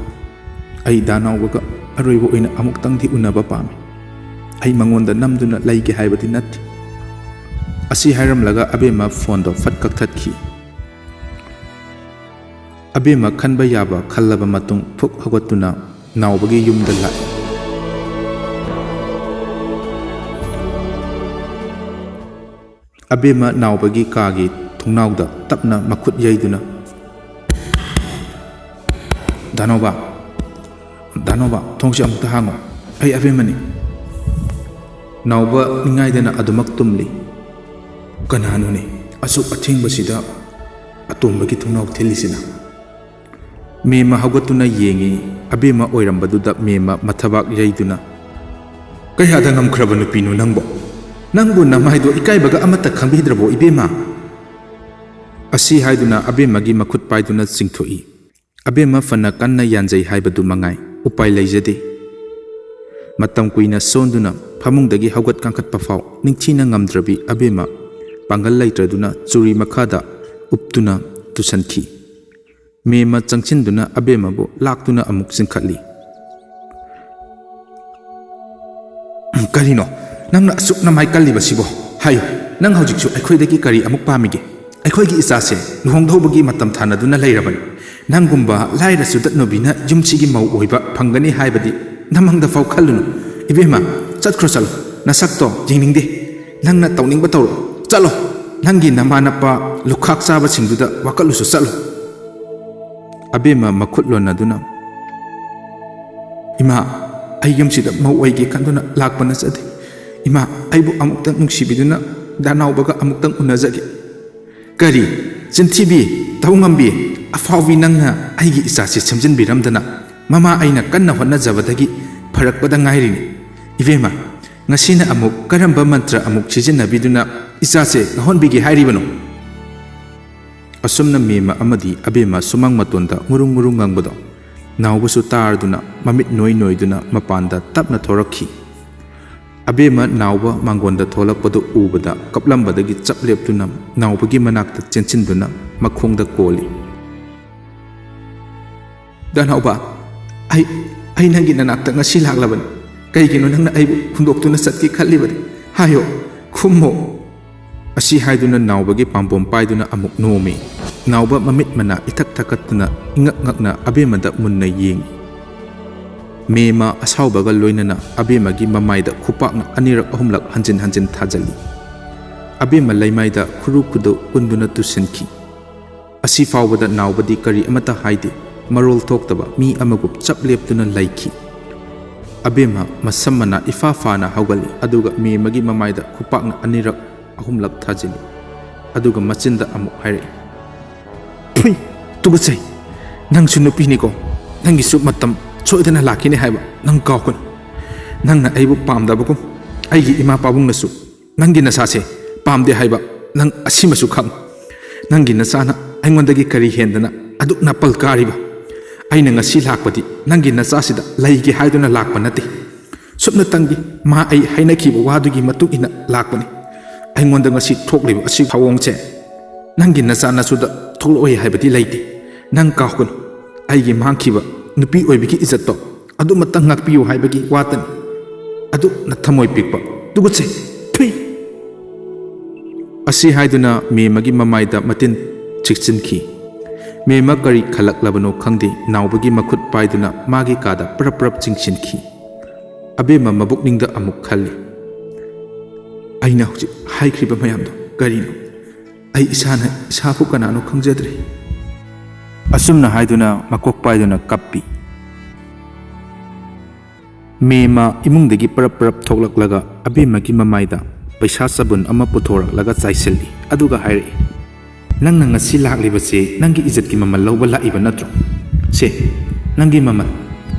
ꯑꯩ ꯗꯥ ꯅꯥꯎꯕꯒ ꯑꯔꯣꯏꯕ ꯑꯣꯏꯅ ꯑꯃꯨꯛꯇꯪꯗꯤ ꯎꯅꯕ ꯄꯥꯝꯃꯤ꯫ ꯑꯩ ꯃꯉꯣꯟꯗ ꯅꯝꯗꯨꯅ ꯂꯩꯒꯦ ꯍꯥꯏꯕꯗꯤ ꯅꯠꯇꯦ꯫ ꯑꯁꯤ ꯍꯥꯏꯔꯝꯂꯒ ꯑꯕꯦꯝꯃ ꯐꯣꯟꯗꯣ ꯐꯠ ꯀꯛꯊꯠꯈꯤ꯫ ꯑꯕꯦꯝꯃ ꯈꯟꯕ ꯌꯥꯕ ꯈꯜꯂꯕ ꯃꯇꯨꯡ ꯐꯨꯛ ꯍꯧꯒꯠꯇꯨꯅ ꯅꯥꯎꯕꯒꯤ ꯌꯨꯝꯗ ꯂꯥꯛꯏ꯫ ꯑꯕꯦꯝꯃ ꯅꯥꯎꯕꯒꯤ ꯀꯥꯒꯤ ꯊꯣꯡꯅꯥꯎꯗ ꯇꯞꯅ ꯃꯈꯨꯠ ꯌꯩꯗꯨꯅ, "ꯗꯥꯅꯣꯕ, ꯗꯥꯅꯣꯕ, ꯊꯣꯡꯁꯤ ꯑꯃꯨꯛꯇ ꯍꯥꯡꯉꯣ꯫ ꯑꯩ ꯑꯕꯦꯝꯃꯅꯤ꯫" ꯅꯥꯎꯕ ꯅꯤꯡꯉꯥꯏꯗꯅ ꯑꯗꯨꯃꯛ ꯇꯨꯝꯂꯤ꯫ "ꯀꯅꯥꯅꯣꯅꯦ ꯑꯁꯨꯛ ꯑꯊꯦꯡꯕꯁꯤꯗ ꯑꯇꯣꯝꯕꯒꯤ ꯊꯣꯡꯅꯥꯎ ꯊꯤꯜꯂꯤꯁꯤꯅ?" ꯃꯦꯝꯃ ꯍꯧꯒꯠꯇꯨꯅ ꯌꯦꯡꯉꯤ꯫ ꯑꯕꯦꯝꯃ ꯑꯣꯏꯔꯝꯕꯗꯨꯗ ꯃꯦꯝꯃ ꯃꯊꯕꯥꯛ ꯌꯩꯗꯨꯅ, "ꯀꯌꯥꯗ ꯉꯝꯈ꯭ꯔꯕ ꯅꯨꯄꯤꯅꯣ ꯅꯪꯕꯣ? ꯅꯪꯕꯨ ꯅꯃꯥꯏꯗꯣ ꯏꯀꯥꯏꯕꯒ ꯑꯃꯠꯇ ꯈꯪꯕꯤꯗ꯭ꯔꯕꯣ ꯏꯕꯦꯝꯃ?" ꯑꯁꯤ ꯍꯥꯏꯗꯨꯅ ꯑꯕꯦꯝꯃꯒꯤ ꯃꯈꯨꯠ ꯄꯥꯏꯗꯨꯅ ꯆꯤꯡꯊꯣꯛꯏ꯫ ꯑꯕꯦꯝꯃ ꯐꯅ ꯀꯟꯅ ꯌꯥꯟꯖꯩ ꯍꯥꯏꯕꯗꯨ ꯃꯉꯥꯏ, ꯎꯄꯥꯏ ꯂꯩꯖꯗꯦ꯫ ꯃꯇꯝ ꯀꯨꯏꯅ ꯁꯣꯟꯗꯨꯅ ꯐꯃꯨꯡꯗꯒꯤ ꯍꯧꯒꯠ ꯀꯥꯡꯈꯠꯄ ꯐꯥꯎ ꯅꯤꯡꯊꯤꯅ ꯉꯝꯗ꯭ꯔꯕꯤ ꯑꯕꯦꯝꯃ ꯄꯥꯡꯒꯜ ꯂꯩꯇ꯭ꯔꯗꯨꯅ ꯆꯨꯔꯤ ꯃꯈꯥꯗ ꯎꯞꯇꯨꯅ ꯇꯨꯁꯟꯈꯤ꯫ ꯃꯦꯝꯃ ꯆꯪꯁꯤꯟꯗꯨꯅ ꯑꯕꯦꯝꯃꯕꯨ ꯂꯥꯛꯇꯨꯅ ꯑꯃꯨꯛ ꯆꯤꯡꯈꯠꯂꯤ꯫ "ꯀꯔꯤꯅꯣ ꯅꯪꯅ ꯑꯁꯨꯛ ꯅꯃꯥꯏ ꯀꯜꯂꯤꯕꯁꯤꯕꯣ? ꯍꯥꯏꯌꯨ, ꯅꯪ ꯍꯧꯖꯤꯛꯁꯨ ꯑꯩꯈꯣꯏꯗꯒꯤ ꯀꯔꯤ ꯑꯃꯨꯛ ꯄꯥꯝꯃꯤꯒꯦ? ꯑꯩꯈꯣꯏꯒꯤ ꯏꯆꯥꯁꯦ ꯂꯨꯍꯣꯡꯗꯧꯕꯒꯤ ꯃꯇꯝ ꯊꯥꯅꯗꯨꯅ ꯂꯩꯔꯕꯅꯤ꯫ ꯅꯪꯒꯨꯝꯕ ꯂꯥꯏꯔ ꯆꯨꯗꯠ ꯅꯨꯕꯤꯅ ꯌꯨꯝꯁꯤꯒꯤ ꯃꯧ ꯑꯣꯏꯕ ꯐꯪꯒꯅꯤ ꯍꯥꯏꯕꯗꯤ ꯅꯃꯪꯗ ꯐꯥꯎ ꯈꯜꯂꯨꯅꯨ꯫ ꯏꯕꯦꯝꯃ, ꯆꯠꯈ꯭ꯔꯣ ꯆꯠꯂꯣ, ꯅꯁꯛꯇꯣ ꯌꯦꯡꯅꯤꯡꯗꯦ꯫ ꯅꯪꯅ ꯇꯧꯅꯤꯡꯕ ꯇꯧꯔꯣ, ꯆꯠꯂꯣ꯫ ꯅꯪꯒꯤ ꯅꯃꯥ ꯅꯄꯥ ꯂꯨꯈꯥꯛ ꯆꯥꯕꯁꯤꯡꯗꯨꯗ ꯋꯥꯀꯠꯂꯨꯁꯨ ꯆꯠꯂꯣ꯫" ꯑꯕꯦꯝꯃ ꯃꯈꯨꯠ ꯂꯣꯟꯅꯗꯨꯅ, "ꯏꯃꯥ, ꯑꯩ ꯌꯨꯝꯁꯤꯗ ꯃꯧ ꯑꯣꯏꯒꯦ ꯈꯟꯗꯨꯅ ꯂꯥꯛꯄ ꯅꯠꯆꯗꯦ꯫ ꯏꯃꯥ, ꯑꯩꯕꯨ ꯑꯃꯨꯛꯇꯪ ꯅꯨꯡꯁꯤꯕꯤꯗꯨꯅ ꯗꯥꯅꯥꯎꯕꯒ ꯑꯃꯨꯛꯇꯪ ꯎꯅꯖꯒꯦ꯫" "ꯀꯔꯤ? ꯆꯤꯟꯊꯤꯕꯤ, ꯇꯧꯉꯝꯕꯤ, ꯑꯐꯥꯎꯕꯤ, ꯅꯪꯅ ꯑꯩꯒꯤ ꯏꯆꯥꯁꯤ ꯁꯦꯝꯖꯤꯟꯕꯤꯔꯝꯗꯅ ꯃꯃꯥ ꯑꯩꯅ ꯀꯟꯅ ꯍꯣꯠꯅꯖꯕꯗꯒꯤ ꯐꯔꯛꯄꯗ ꯉꯥꯏꯔꯤꯅꯤ꯫ ꯏꯕꯦꯝꯃ, ꯉꯁꯤꯅ ꯑꯃꯨꯛ ꯀꯔꯝꯕ ꯃꯟꯇ꯭ꯔ ꯑꯃꯨꯛ ꯁꯤꯖꯤꯟꯅꯕꯤꯗꯨꯅ ꯏꯆꯥꯁꯦ ꯉꯥꯎꯍꯟꯕꯤꯒꯦ ꯍꯥꯏꯔꯤꯕꯅꯣ?" ꯑꯁꯨꯝꯅ ꯃꯦꯝꯃ ꯑꯃꯗꯤ ꯑꯕꯦꯝꯃ ꯁꯨꯃꯥꯡ ꯃꯇꯣꯟꯗ ꯉꯨꯔꯨꯡ ꯉꯨꯔꯨꯡ ꯉꯪꯕꯗꯣ ꯅꯥꯎꯕꯁꯨ ꯇꯥꯔꯗꯨꯅ ꯃꯃꯤꯠ ꯅꯣꯏ ꯅꯣꯏꯗꯨꯅ ꯃꯄꯥꯟꯗ ꯇꯞꯅ ꯊꯣꯔꯛꯈꯤ꯫ ꯑꯕꯦꯝꯃ ꯅꯥꯎꯕ ꯃꯥꯡꯒꯣꯟꯗ ꯊꯣꯛꯂꯛꯄꯗꯨ ꯎꯕꯗ ꯀꯞꯂꯝꯕꯗꯒꯤ ꯆꯞ ꯂꯦꯞꯇꯨꯅ ꯅꯥꯎꯕꯒꯤ ꯃꯅꯥꯛꯇ ꯆꯦꯟꯁꯤꯟꯗꯨꯅ ꯃꯈꯣꯡꯗ ꯀꯣꯜꯂꯤ꯫ "ꯗꯥꯅꯥꯎꯕ, ꯑꯩ, ꯑꯩ ꯅꯪꯒꯤ ꯅꯅꯥꯛꯇ ꯉꯁꯤ ꯂꯥꯛꯂꯕꯅꯤ꯫ ꯀꯩꯒꯤꯅꯣ ꯅꯪꯅ ꯑꯩꯕꯨ ꯍꯨꯟꯗꯣꯛꯇꯨꯅ ꯆꯠꯀꯦ ꯈꯜꯂꯤꯕꯗꯤ? ꯍꯥꯏꯌꯣ, ꯈꯨꯝꯃꯣ꯫" ꯑꯁꯤ ꯍꯥꯏꯗꯨꯅ ꯅꯥꯎꯕꯒꯤ ꯄꯥꯝꯕꯣꯝ ꯄꯥꯏꯗꯨꯅ ꯑꯃꯨꯛ ꯅꯣꯝꯃꯤ꯫ ꯅꯥꯎꯕ ꯃꯃꯤꯠ ꯃꯅꯥ ꯏꯊꯛ ꯊꯛꯀꯠꯇꯨꯅ ꯏꯉꯛ ꯉꯛꯅ ꯑꯕꯦꯝꯃꯗ ꯃꯨꯟꯅ ꯌꯦꯡꯉꯤ꯫ ꯃꯦꯝꯃ ꯑꯁꯥꯎꯕꯒ ꯂꯣꯏꯅꯅ ꯑꯕꯦꯝꯃꯒꯤ ꯃꯃꯥꯏꯗ ꯈꯨꯄꯥꯛꯅ ꯑꯅꯤꯔꯛ ꯑꯍꯨꯝꯂꯛ ꯍꯟꯖꯤꯟ ꯍꯟꯖꯤꯟ ꯊꯥꯖꯤꯜꯂꯤ꯫ ꯑꯕꯦꯝꯃ ꯂꯩꯃꯥꯏꯗ ꯈꯨꯔꯨ ꯈꯨꯗꯣ ꯀꯨꯟꯗꯨꯅ ꯇꯨꯁꯤꯟꯈꯤ꯫ ꯑꯁꯤ ꯐꯥꯎꯕꯗ ꯅꯥꯎꯕꯗꯤ ꯀꯔꯤ ꯑꯃꯠꯇ ꯍꯥꯏꯗꯦ, ꯃꯔꯣꯜ ꯊꯣꯛꯇꯕ ꯃꯤ ꯑꯃꯒꯨꯝ ꯆꯞ ꯂꯦꯞꯇꯨꯅ ꯂꯩꯈꯤ꯫ ꯑꯕꯦꯝꯃ ꯃꯁꯝ ꯃꯅꯥ ꯏꯐꯥ ꯐꯥꯅ ꯍꯧꯒꯠꯂꯤ, ꯑꯗꯨꯒ ꯃꯦꯝꯃꯒꯤ ꯃꯃꯥꯏꯗ ꯈꯨꯄꯥꯛꯅ ꯑꯅꯤꯔꯛ ꯑꯍꯨꯝꯂꯛ ꯊꯥꯖꯤꯜꯂꯤ, ꯑꯗꯨꯒ ꯃꯆꯤꯟꯗ ꯑꯃꯨꯛ ꯍꯥꯏꯔꯛꯏ, "ꯐꯨꯏ! ꯇꯨꯀꯠꯆꯩ! "ꯅꯪꯁꯨ ꯅꯨꯄꯤꯅꯤꯀꯣ, ꯅꯪꯒꯤꯁꯨ ꯃꯇꯝ ꯁꯣꯏꯗꯅ ꯂꯥꯛꯈꯤꯅꯤ ꯍꯥꯏꯕ ꯅꯪ ꯀꯥꯎꯒꯅꯨ꯫ ꯅꯪꯅ ꯑꯩꯕꯨ ꯄꯥꯝꯗꯕꯒꯨꯝ ꯑꯩꯒꯤ ꯏꯃꯥ ꯄꯥꯕꯨꯡꯅꯁꯨ ꯅꯪꯒꯤ ꯅꯁꯥꯁꯦ ꯄꯥꯝꯗꯦ ꯍꯥꯏꯕ ꯅꯪ ꯑꯁꯤꯃꯁꯨ ꯈꯪꯉꯨ꯫ ꯅꯪꯒꯤ ꯅꯆꯥꯅ ꯑꯩꯉꯣꯟꯗꯒꯤ ꯀꯔꯤ ꯍꯦꯟꯗꯅ ꯑꯗꯨꯛ ꯅꯥꯄꯜ ꯀꯥꯔꯤꯕ? ꯑꯩꯅ ꯉꯁꯤ ꯂꯥꯛꯄꯗꯤ ꯅꯪꯒꯤ ꯅꯆꯥꯁꯤꯗ ꯂꯩꯒꯦ ꯍꯥꯏꯗꯨꯅ ꯂꯥꯛꯄ ꯅꯠꯇꯦ꯫ ꯁꯨꯞꯅꯇꯪꯒꯤ ꯃꯥ ꯑꯩ ꯍꯥꯏꯅꯈꯤꯕ ꯋꯥꯗꯨꯒꯤ ꯃꯇꯨꯡ ꯏꯟꯅ ꯂꯥꯛꯄꯅꯤ꯫ ꯑꯩꯉꯣꯟꯗ ꯉꯁꯤ ꯊꯣꯛꯂꯤꯕ ꯑꯁꯤ ꯊꯧꯑꯣꯡꯁꯦ ꯅꯪꯒꯤ ꯅꯆꯥ ꯅꯁꯨꯗ ꯊꯣꯛꯂꯛꯑꯣꯏ ꯍꯥꯏꯕꯗꯤ ꯂꯩꯇꯦ꯫ ꯅꯪ ꯀꯥꯎꯒꯅꯨ, ꯑꯩꯒꯤ ꯃꯥꯡꯈꯤꯕ ꯅꯨꯄꯤ ꯑꯣꯏꯕꯒꯤ ꯏꯖꯠꯇꯣ ꯑꯗꯨꯃꯇꯪ ꯉꯥꯛꯄꯤꯌꯨ ꯍꯥꯏꯕꯒꯤ ꯋꯥꯇꯅꯤ꯫ ꯑꯗꯨꯛ ꯅꯊꯝꯃꯣꯏ ꯄꯤꯛꯄ, ꯇꯨꯀꯠꯆꯩ, ꯊꯨꯏ!" ꯑꯁꯤ ꯍꯥꯏꯗꯨꯅ ꯃꯦꯃꯒꯤ ꯃꯃꯥꯏꯗ ꯃꯇꯤꯟ ꯆꯤꯛꯁꯤꯟꯈꯤ꯫ ꯃꯦꯃ ꯀꯔꯤ ꯈꯜꯂꯛꯂꯕꯅꯣ ꯈꯪꯗꯦ, ꯅꯥꯎꯕꯒꯤ ꯃꯈꯨꯠ ꯄꯥꯏꯗꯨꯅ ꯃꯥꯒꯤ ꯀꯥꯗ ꯄ꯭ꯔꯞ ꯄ꯭ꯔꯞ ꯆꯤꯡꯁꯤꯟꯈꯤ꯫ ꯑꯕꯦꯝꯃ ꯃꯕꯨꯛꯅꯤꯡꯗ ꯑꯃꯨꯛ ꯈꯜꯂꯤ, "ꯑꯩꯅ ꯍꯧꯖꯤꯛ ꯍꯥꯏꯈ꯭ꯔꯤꯕ ꯃꯌꯥꯝꯗꯣ ꯀꯔꯤꯅꯣ? ꯑꯩ ꯏꯁꯥꯅ ꯏꯁꯥꯕꯨ ꯀꯅꯥꯅꯣ ꯈꯪꯖꯗ꯭ꯔꯦ꯫" ꯑꯁꯨꯝꯅ ꯍꯥꯏꯗꯨꯅ ꯃꯀꯣꯛ ꯄꯥꯏꯗꯨꯅ ꯀꯞꯄꯤ꯫ ꯃꯦꯃ ꯏꯃꯨꯡꯗꯒꯤ ꯄꯔꯞ ꯄꯔꯞ ꯊꯣꯛꯂꯛꯂꯒ ꯑꯕꯦꯝꯃꯒꯤ ꯃꯃꯥꯏꯗ ꯄꯩꯁꯥ ꯆꯕꯨꯟ ꯑꯃ ꯄꯨꯊꯣꯔꯛꯂꯒ ꯆꯥꯏꯁꯤꯜꯂꯤ, ꯑꯗꯨꯒ ꯍꯥꯏꯔꯛꯏ, "ꯅꯪꯅ ꯉꯁꯤ ꯂꯥꯛꯂꯤꯕꯁꯤ ꯅꯪꯒꯤ ꯏꯖꯠꯀꯤ ꯃꯃꯜ ꯂꯧꯕ ꯂꯥꯛꯏꯕ ꯅꯠꯇ꯭ꯔꯣ? ꯁꯦ, ꯅꯪꯒꯤ ꯃꯃꯜ꯫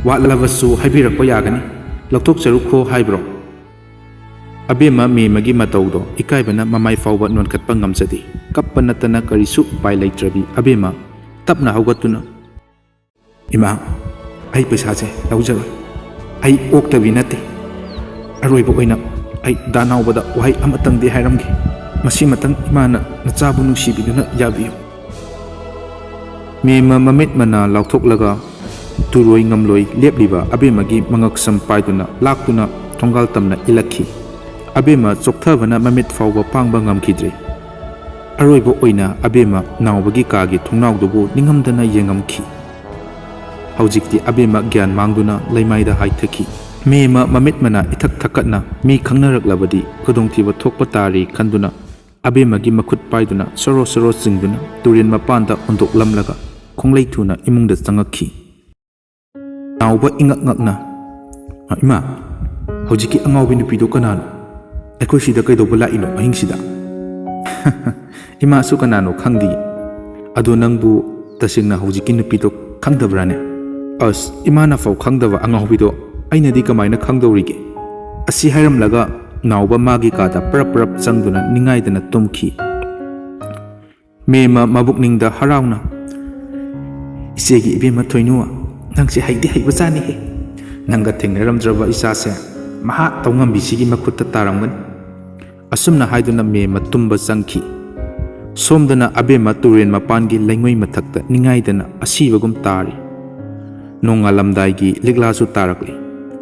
ꯋꯥꯠꯂꯕꯁꯨ ꯍꯥꯏꯕꯤꯔꯛꯄ ꯌꯥꯒꯅꯤ꯫ ꯂꯧꯊꯣꯛꯆꯔꯨꯈꯣ ꯍꯥꯏꯕ꯭ꯔꯣ?" ꯑꯕꯦꯝꯃ ꯃꯦꯃꯒꯤ ꯃꯇꯧꯗꯣ ꯏꯀꯥꯏꯕꯅ ꯃꯃꯥꯏ ꯐꯥꯎꯕ ꯅꯣꯟꯈꯠꯄ ꯉꯝꯖꯗꯦ꯫ ꯀꯞꯄ ꯅꯠꯇꯅ ꯀꯔꯤꯁꯨ ꯎꯄꯥꯏ ꯂꯩꯇ꯭ꯔꯕꯤ ꯑꯕꯦꯝꯃ ꯇꯞꯅ ꯍꯧꯒꯠꯇꯨꯅ, "ꯏꯃꯥ, ꯑꯩ ꯄꯩꯁꯥꯁꯦ ꯂꯧꯖꯔꯣꯏ꯫ ꯑꯩ ꯑꯣꯛꯇꯕꯤ ꯅꯠꯇꯦ꯫ ꯑꯔꯣꯏꯕ ꯑꯣꯏꯅ ꯑꯩ ꯗꯥ ꯅꯥꯎꯕꯗ ꯋꯥꯍꯩ ꯑꯃꯇꯪꯗꯤ ꯍꯥꯏꯔꯝꯒꯦ꯫ ꯃꯁꯤꯃꯇꯪ ꯏꯃꯥꯅ ꯅꯆꯥꯕꯨ ꯅꯨꯡꯁꯤꯕꯤꯗꯨꯅ ꯌꯥꯕꯤꯌꯨ꯫" ꯃꯦꯃ ꯃꯃꯤꯠ ꯃꯅꯥ ꯂꯥꯎꯊꯣꯛꯂꯒ ꯇꯨꯔꯣꯏ ꯉꯝꯂꯣꯏ ꯂꯦꯞꯂꯤꯕ ꯑꯕꯦꯝꯃꯒꯤ ꯃꯉꯛꯁꯝ ꯄꯥꯏꯗꯨꯅ ꯂꯥꯛꯇꯨꯅ ꯊꯣꯡꯒꯥꯜ ꯇꯝꯅ ꯏꯜꯂꯛꯈꯤ꯫ ꯑꯕꯦꯝꯃ ꯆꯣꯛꯊꯕꯅ ꯃꯃꯤꯠ ꯐꯥꯎꯕ ꯄꯥꯡꯕ ꯉꯝꯈꯤꯗ꯭ꯔꯦ꯫ ꯑꯔꯣꯏꯕ ꯑꯣꯏꯅ ꯑꯕꯦꯝꯃ ꯅꯥꯎꯕꯒꯤ ꯀꯥꯒꯤ ꯊꯣꯡꯅꯥꯎꯗꯨꯕꯨ ꯅꯤꯡꯉꯝꯗꯅ ꯌꯦꯡꯉꯝꯈꯤ꯫ ꯍꯧꯖꯤꯛꯇꯤ ꯑꯕꯦꯝꯃ ꯒ꯭ꯌꯥꯟ ꯃꯥꯡꯗꯨꯅ ꯂꯩꯃꯥꯏꯗ ꯍꯥꯏꯊꯈꯤ꯫ ꯃꯦꯃ ꯃꯃꯤꯠ ꯃꯅꯥ ꯏꯊꯛ ꯊꯛꯀꯠꯅ ꯃꯤ ꯈꯪꯅꯔꯛꯂꯕꯗꯤ ꯈꯨꯗꯣꯡꯊꯤꯕ ꯊꯣꯛꯄ ꯇꯥꯔꯦ ꯈꯟꯗꯨꯅ ꯑꯕꯦꯝꯃꯒꯤ ꯃꯈꯨꯠ ꯄꯥꯏꯗꯨꯅ ꯁꯣꯔꯣ ꯁꯣꯔꯣ ꯆꯤꯡꯗꯨꯅ ꯇꯨꯔꯦꯜ ꯃꯄꯥꯟꯗ ꯍꯨꯟꯗꯣꯛꯂꯝꯂꯒ ꯈꯣꯡꯂꯩ ꯊꯨꯅ ꯏꯃꯨꯡꯗ ꯆꯪꯉꯛꯈꯤ꯫ ꯅꯥꯎꯕ ꯏꯉꯛ ꯉꯛꯅ, "ꯏꯃꯥ, ꯍꯧꯖꯤꯛꯀꯤ ꯑꯉꯥꯎꯕꯤ ꯅꯨꯄꯤꯗꯣ ꯀꯅꯥꯅꯣ? ꯑꯩꯈꯣꯏ ꯁꯤꯗ ꯀꯩꯗꯧꯕ ꯂꯥꯛꯏꯅꯣ ꯑꯍꯤꯡꯁꯤꯗ?" "ꯏꯃꯥꯁꯨ ꯀꯅꯥꯅꯣ ꯈꯪꯗꯤꯌꯦ꯫ ꯑꯗꯣ ꯅꯪꯕꯨ ꯇꯁꯦꯡꯅ ꯍꯧꯖꯤꯛꯀꯤ ꯅꯨꯄꯤꯗꯣ "ꯈꯪꯗꯕ꯭ꯔꯥꯅꯦ? ꯑꯁ, ꯏꯃꯥꯅ ꯐꯥꯎ ꯈꯪꯗꯕ ꯑꯉꯥꯎꯕꯤꯗꯣ ꯑꯩꯅꯗꯤ ꯀꯃꯥꯏꯅ ꯈꯪꯗꯧꯔꯤꯒꯦ?" ꯑꯁꯤ ꯍꯥꯏꯔꯝꯂꯒ ꯅꯥꯎꯕ ꯃꯥꯒꯤ ꯀꯥꯗ ꯄ꯭ꯔꯞ ꯄ꯭ꯔꯞ ꯆꯪꯗꯨꯅ ꯅꯤꯡꯉꯥꯏꯗꯅ ꯇꯨꯝꯈꯤ꯫ ꯃꯦꯝꯃ ꯃꯕꯨꯛꯅꯤꯡꯗ ꯍꯔꯥꯎꯅ, "ꯏꯆꯦꯒꯤ ꯏꯕꯦꯝꯃ ꯊꯣꯏꯅꯨ, ꯅꯪꯁꯦ ꯍꯩꯗꯤ ꯍꯩꯕꯖꯥꯠꯅꯤꯍꯦ꯫ ꯅꯪꯒ ꯊꯦꯡꯅꯔꯝꯗ꯭ꯔꯕ ꯏꯆꯥꯁꯦ ꯃꯍꯥ ꯇꯧꯉꯝꯕꯤꯁꯤꯒꯤ ꯃꯈꯨꯠꯇ ꯇꯥꯔꯝꯒꯅꯤ"꯫ ꯑꯁꯨꯝꯅ ꯍꯥꯏꯗꯨꯅ ꯃꯦꯝꯃ ꯇꯨꯝꯕ ꯆꯪꯈꯤ꯫ ꯁꯣꯝꯗꯅ ꯑꯕꯦꯝꯃ ꯇꯨꯔꯦꯟ ꯃꯄꯥꯟꯒꯤ ꯂꯩꯉꯣꯏ ꯃꯊꯛꯇ ꯅꯤꯡꯉꯥꯏꯗꯅ ꯑꯁꯤꯕꯒꯨꯝ ꯇꯥꯔꯤ꯫ ꯅꯣꯡꯉꯥꯜꯂꯝꯗꯥꯏꯒꯤ ꯂꯤꯛꯂꯥꯁꯨ ꯇꯥꯔꯛꯂꯤ꯫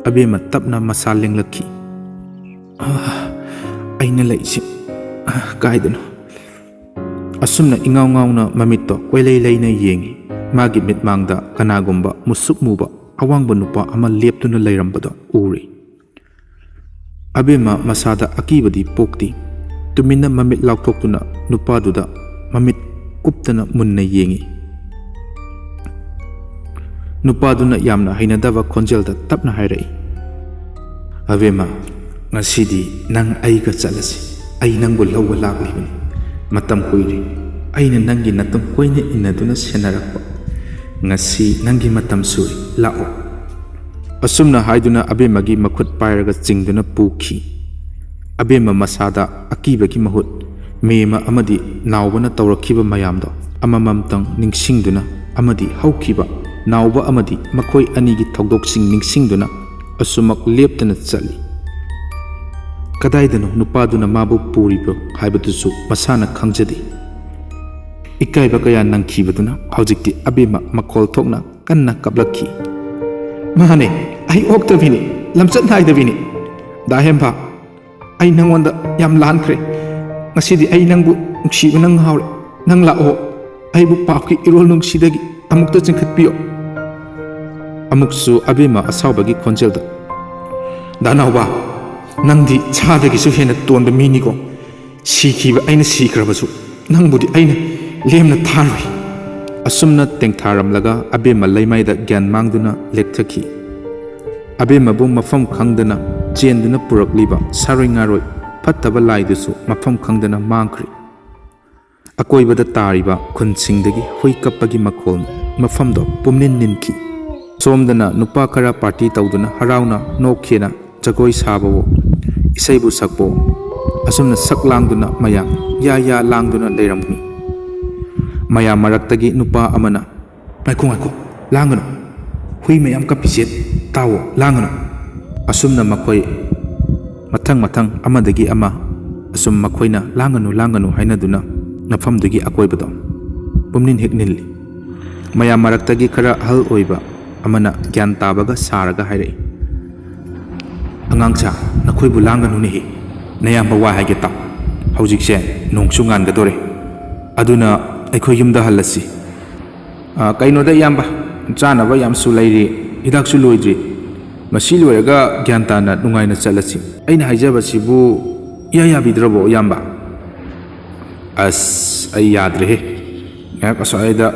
ꯑꯕꯦꯝꯃ ꯇꯞꯅ ꯃꯁꯥ ꯂꯦꯡꯂꯛꯈꯤ꯫ "ꯑꯥ, ꯑꯩꯅ ꯂꯩꯁꯤ, ꯑꯥ, ꯀꯥꯏꯗꯅꯣ?" ꯑꯁꯨꯝꯅ ꯏꯉꯥꯎ ꯉꯥꯎꯅ ꯃꯃꯤꯠꯇꯣ ꯀꯣꯏꯂꯩ ꯂꯩꯅ ꯌꯦꯡꯉꯤ꯫ ꯃꯥꯒꯤ ꯃꯤꯠꯃꯥꯡꯗ ꯀꯅꯥꯒꯨꯝꯕ ꯃꯨꯁꯨꯛ ꯃꯨꯕ ꯑꯋꯥꯡꯕ ꯅꯨꯄꯥ ꯑꯃ ꯂꯦꯞꯇꯨꯅ ꯂꯩꯔꯝꯕꯗꯣ ꯎꯔꯤ꯫ ꯑꯕꯦꯝꯃ ꯃꯁꯥꯗ ꯑꯀꯤꯕꯗꯤ ꯄꯣꯛꯇꯦ꯫ ꯇꯨꯃꯤꯟꯅ ꯃꯃꯤꯠ ꯂꯥꯎꯊꯣꯛꯇꯨꯅ ꯅꯨꯄꯥꯗꯨꯗ ꯃꯃꯤꯠ ꯀꯨꯞꯇꯅ ꯃꯨꯟꯅ ꯌꯦꯡꯉꯤ꯫ ꯅꯨꯄꯥꯗꯨꯅ ꯌꯥꯝꯅ ꯍꯩꯅꯗꯕ ꯈꯣꯟꯖꯦꯜꯗ ꯇꯞꯅ ꯍꯥꯏꯔꯛꯏ, "ꯑꯕꯦꯝꯃ, ꯉꯁꯤꯗꯤ ꯅꯪ ꯑꯩꯒ ꯆꯠꯂꯁꯤ꯫ ꯑꯩ ꯅꯪꯕꯨ ꯂꯧꯕ ꯂꯥꯛꯂꯤꯕꯅꯤ꯫ ꯃꯇꯝ ꯀꯨꯏꯔꯦ ꯑꯩꯅ ꯅꯪꯒꯤ ꯅꯇꯨꯡ ꯀꯣꯏꯅ ꯏꯟꯅꯗꯨꯅ ꯁꯦꯟꯅꯔꯛꯄ꯫ ꯉꯁꯤ ꯅꯪꯒꯤ ꯃꯇꯝ ꯁꯨꯔꯦ, ꯂꯥꯛꯑꯣ"꯫ ꯑꯁꯨꯝꯅ ꯍꯥꯏꯗꯨꯅ ꯑꯕꯦꯝꯃꯒꯤ ꯃꯈꯨꯠ ꯄꯥꯏꯔꯒ ꯆꯤꯡꯗꯨꯅ ꯄꯨꯈꯤ꯫ ꯑꯕꯦꯝꯃ ꯃꯁꯥꯗ ꯑꯀꯤꯕꯒꯤ ꯃꯍꯨꯠ ꯃꯦꯝꯃ ꯑꯃꯗꯤ ꯅꯥꯎꯕꯅ ꯇꯧꯔꯛꯈꯤꯕ ꯃꯌꯥꯝꯗꯣ ꯑꯃꯃꯝꯇꯪ ꯅꯤꯡꯁꯤꯡꯗꯨꯅ ꯑꯃꯗꯤ ꯍꯧꯈꯤꯕ ꯅꯥꯎꯕ ꯑꯃꯗꯤ ꯃꯈꯣꯏ ꯑꯅꯤꯒꯤ ꯊꯧꯗꯣꯛꯁꯤꯡ ꯅꯤꯡꯁꯤꯡꯗꯨꯅ ꯑꯁꯨꯃꯛ ꯂꯦꯞꯇꯅ ꯆꯠꯂꯤ꯫ ꯀꯗꯥꯏꯗꯅꯣ ꯅꯨꯄꯥꯗꯨꯅ ꯃꯥꯕꯨ ꯄꯨꯔꯤꯕ ꯍꯥꯏꯕꯗꯨꯁꯨ ꯃꯁꯥꯅ ꯈꯪꯖꯗꯦ꯫ ꯏꯀꯥꯏꯕ ꯀꯌꯥ ꯅꯪꯈꯤꯕꯗꯨꯅ ꯍꯧꯖꯤꯛꯇꯤ ꯑꯕꯦꯝꯃ ꯃꯈꯣꯜ ꯊꯣꯛꯅ ꯀꯟꯅ ꯀꯞꯂꯛꯈꯤ꯫ "ꯃꯥꯅꯦ, ꯑꯩ ꯑꯣꯛꯇꯕꯤꯅꯤ, ꯂꯝꯆꯠ ꯅꯥꯏꯗꯕꯤꯅꯤ꯫ ꯗꯥ ꯍꯦꯝꯕꯥ, ꯑꯩ ꯅꯪꯉꯣꯟꯗ ꯌꯥꯝ ꯂꯥꯟꯈ꯭ꯔꯦ꯫ ꯉꯁꯤꯗꯤ ꯑꯩ ꯅꯪꯕꯨ ꯅꯨꯡꯁꯤꯕꯅ ꯉꯥꯎꯔꯦ꯫ ꯅꯪ ꯂꯥꯛꯑꯣ, ꯑꯩꯕꯨ ꯄꯥꯞꯀꯤ ꯏꯔꯣꯜ ꯅꯨꯡꯁꯤꯗꯒꯤ ꯑꯃꯨꯛꯇ ꯆꯤꯡꯈꯠꯄꯤꯌꯨ"꯫ ꯑꯃꯨꯛꯁꯨ ꯑꯕꯦꯝꯃ ꯑꯁꯥꯎꯕꯒꯤ ꯈꯣꯟꯖꯦꯜꯗ, "ꯗꯥ ꯅꯥꯎꯕ, ꯅꯪꯗꯤ ꯁꯥꯗꯒꯤꯁꯨ ꯍꯦꯟꯅ ꯇꯣꯟꯕ ꯃꯤꯅꯤꯀꯣ꯫ ꯁꯤꯈꯤꯕ ꯑꯩꯅ ꯁꯤꯈ꯭ꯔꯕꯁꯨ ꯅꯪꯕꯨꯗꯤ ꯑꯩꯅ ꯂꯦꯝꯅ ꯊꯥꯔꯣꯏ"꯫ ꯑꯁꯨꯝꯅ ꯇꯦꯡꯊꯥꯔꯝꯂꯒ ꯑꯕꯦꯝꯃ ꯂꯩꯃꯥꯏꯗ ꯒ꯭ꯌꯥꯟ ꯃꯥꯡꯗꯨꯅ ꯂꯦꯛꯊꯈꯤ꯫ ꯑꯕꯦꯝꯃꯕꯨ ꯃꯐꯝ ꯈꯪꯗꯅ ꯆꯦꯟꯗꯨꯅ ꯄꯨꯔꯛꯂꯤꯕ ꯁꯥꯔꯣꯏ ꯉꯥꯔꯣꯏ ꯐꯠꯇꯕ ꯂꯥꯏꯗꯨꯁꯨ ꯃꯐꯝ ꯈꯪꯗꯅ ꯃꯥꯡꯈ꯭ꯔꯦ꯫ ꯑꯀꯣꯏꯕꯗ ꯇꯥꯔꯤꯕ ꯈꯨꯟꯁꯤꯡꯗꯒꯤ ꯍꯨꯏ ꯀꯞꯄꯒꯤ ꯃꯈꯣꯜꯅ ꯃꯐꯝꯗꯣ ꯄꯨꯝꯅꯤꯟ ꯅꯤꯟꯈꯤ꯫ ꯁꯣꯝꯗꯅ ꯅꯨꯄꯥ ꯈꯔ ꯄꯥꯔꯇꯤ ꯇꯧꯗꯨꯅ ꯍꯔꯥꯎꯅ ꯅꯣꯛꯈꯤꯅ ꯖꯒꯣꯏ ꯁꯥꯕꯋꯣ, ꯏꯁꯩꯕꯨ ꯁꯛꯄꯋꯣ, ꯑꯁꯨꯝꯅ ꯁꯛ ꯂꯥꯡꯗꯨꯅ ꯃꯌꯥꯝ ꯌꯥ ꯌꯥ ꯂꯥꯡꯗꯨꯅ ꯂꯩꯔꯝꯃꯤ꯫ ꯃꯌꯥꯝ ꯃꯔꯛꯇꯒꯤ ꯅꯨꯄꯥ ꯑꯃꯅ, "ꯉꯥꯏꯈꯣ, ꯉꯥꯏꯈꯣ, ꯂꯥꯡꯒꯅꯨ꯫ ꯍꯨꯏ ꯃꯌꯥꯝ ꯀꯞꯄꯤꯁꯦ ꯇꯥꯎꯋꯣ, ꯂꯥꯡꯒꯅꯨ꯫" ꯑꯁꯨꯝꯅ ꯃꯈꯣꯏ ꯃꯊꯪ ꯃꯊꯪ ꯑꯃꯗꯒꯤ ꯑꯃ ꯑꯁꯨꯝ ꯃꯈꯣꯏꯅ "ꯂꯥꯡꯒꯅꯨ, ꯂꯥꯡꯒꯅꯨ" ꯍꯥꯏꯅꯗꯨꯅ ꯃꯐꯝꯗꯨꯒꯤ ꯑꯀꯣꯏꯕꯗꯣ ꯄꯨꯝꯅꯤꯟ ꯍꯦꯛ ꯅꯤꯜꯂꯤ꯫ ꯃꯌꯥꯝ ꯃꯔꯛꯇꯒꯤ ꯈꯔ ꯑꯍꯜ ꯑꯣꯏꯕ ꯑꯃꯅ ꯒ꯭ꯌꯥꯟ ꯇꯥꯕꯒ ꯁꯥꯔꯒ ꯍꯥꯏꯔꯛꯏ, "ꯑꯉꯥꯡꯁꯥ, ꯅꯈꯣꯏꯕꯨ ꯂꯥꯡꯒꯅꯨꯅꯦꯍꯦ꯫ ꯅꯌꯥꯝꯕ ꯋꯥ ꯍꯥꯏꯒꯦ ꯇꯥꯎ꯫ ꯍꯧꯖꯤꯛꯁꯦ ꯅꯣꯡꯁꯨ ꯉꯥꯟꯒꯗꯣꯔꯦ꯫ ꯑꯗꯨꯅ ꯑꯩꯈꯣꯏ ꯌꯨꯝꯗ ꯍꯜꯂꯁꯤ꯫" "ꯑ, ꯀꯩꯅꯣꯗ ꯏꯌꯥꯝꯕ, ꯆꯥꯅꯕ ꯌꯥꯝꯁꯨ ꯂꯩꯔꯤ, ꯍꯤꯗꯥꯛꯁꯨ ꯂꯣꯏꯗ꯭ꯔꯤ꯫ ꯃꯁꯤ ꯂꯣꯏꯔꯒ ꯒ꯭ꯌꯥꯟ ꯇꯥꯅ ꯅꯨꯡꯉꯥꯏꯅ ꯆꯠꯂꯁꯤ꯫" "ꯑꯩꯅ ꯍꯥꯏꯖꯕꯁꯤꯕꯨ ꯏꯌꯥ ꯌꯥꯕꯤꯗ꯭ꯔꯕꯣ ꯏꯌꯥꯝꯕ?" "ꯑꯁ, ꯑꯩ ꯌꯥꯗ꯭ꯔꯦꯍꯦ꯫ ꯉꯥꯏꯍꯥꯛ ꯑꯁ꯭ꯋꯥꯏꯗ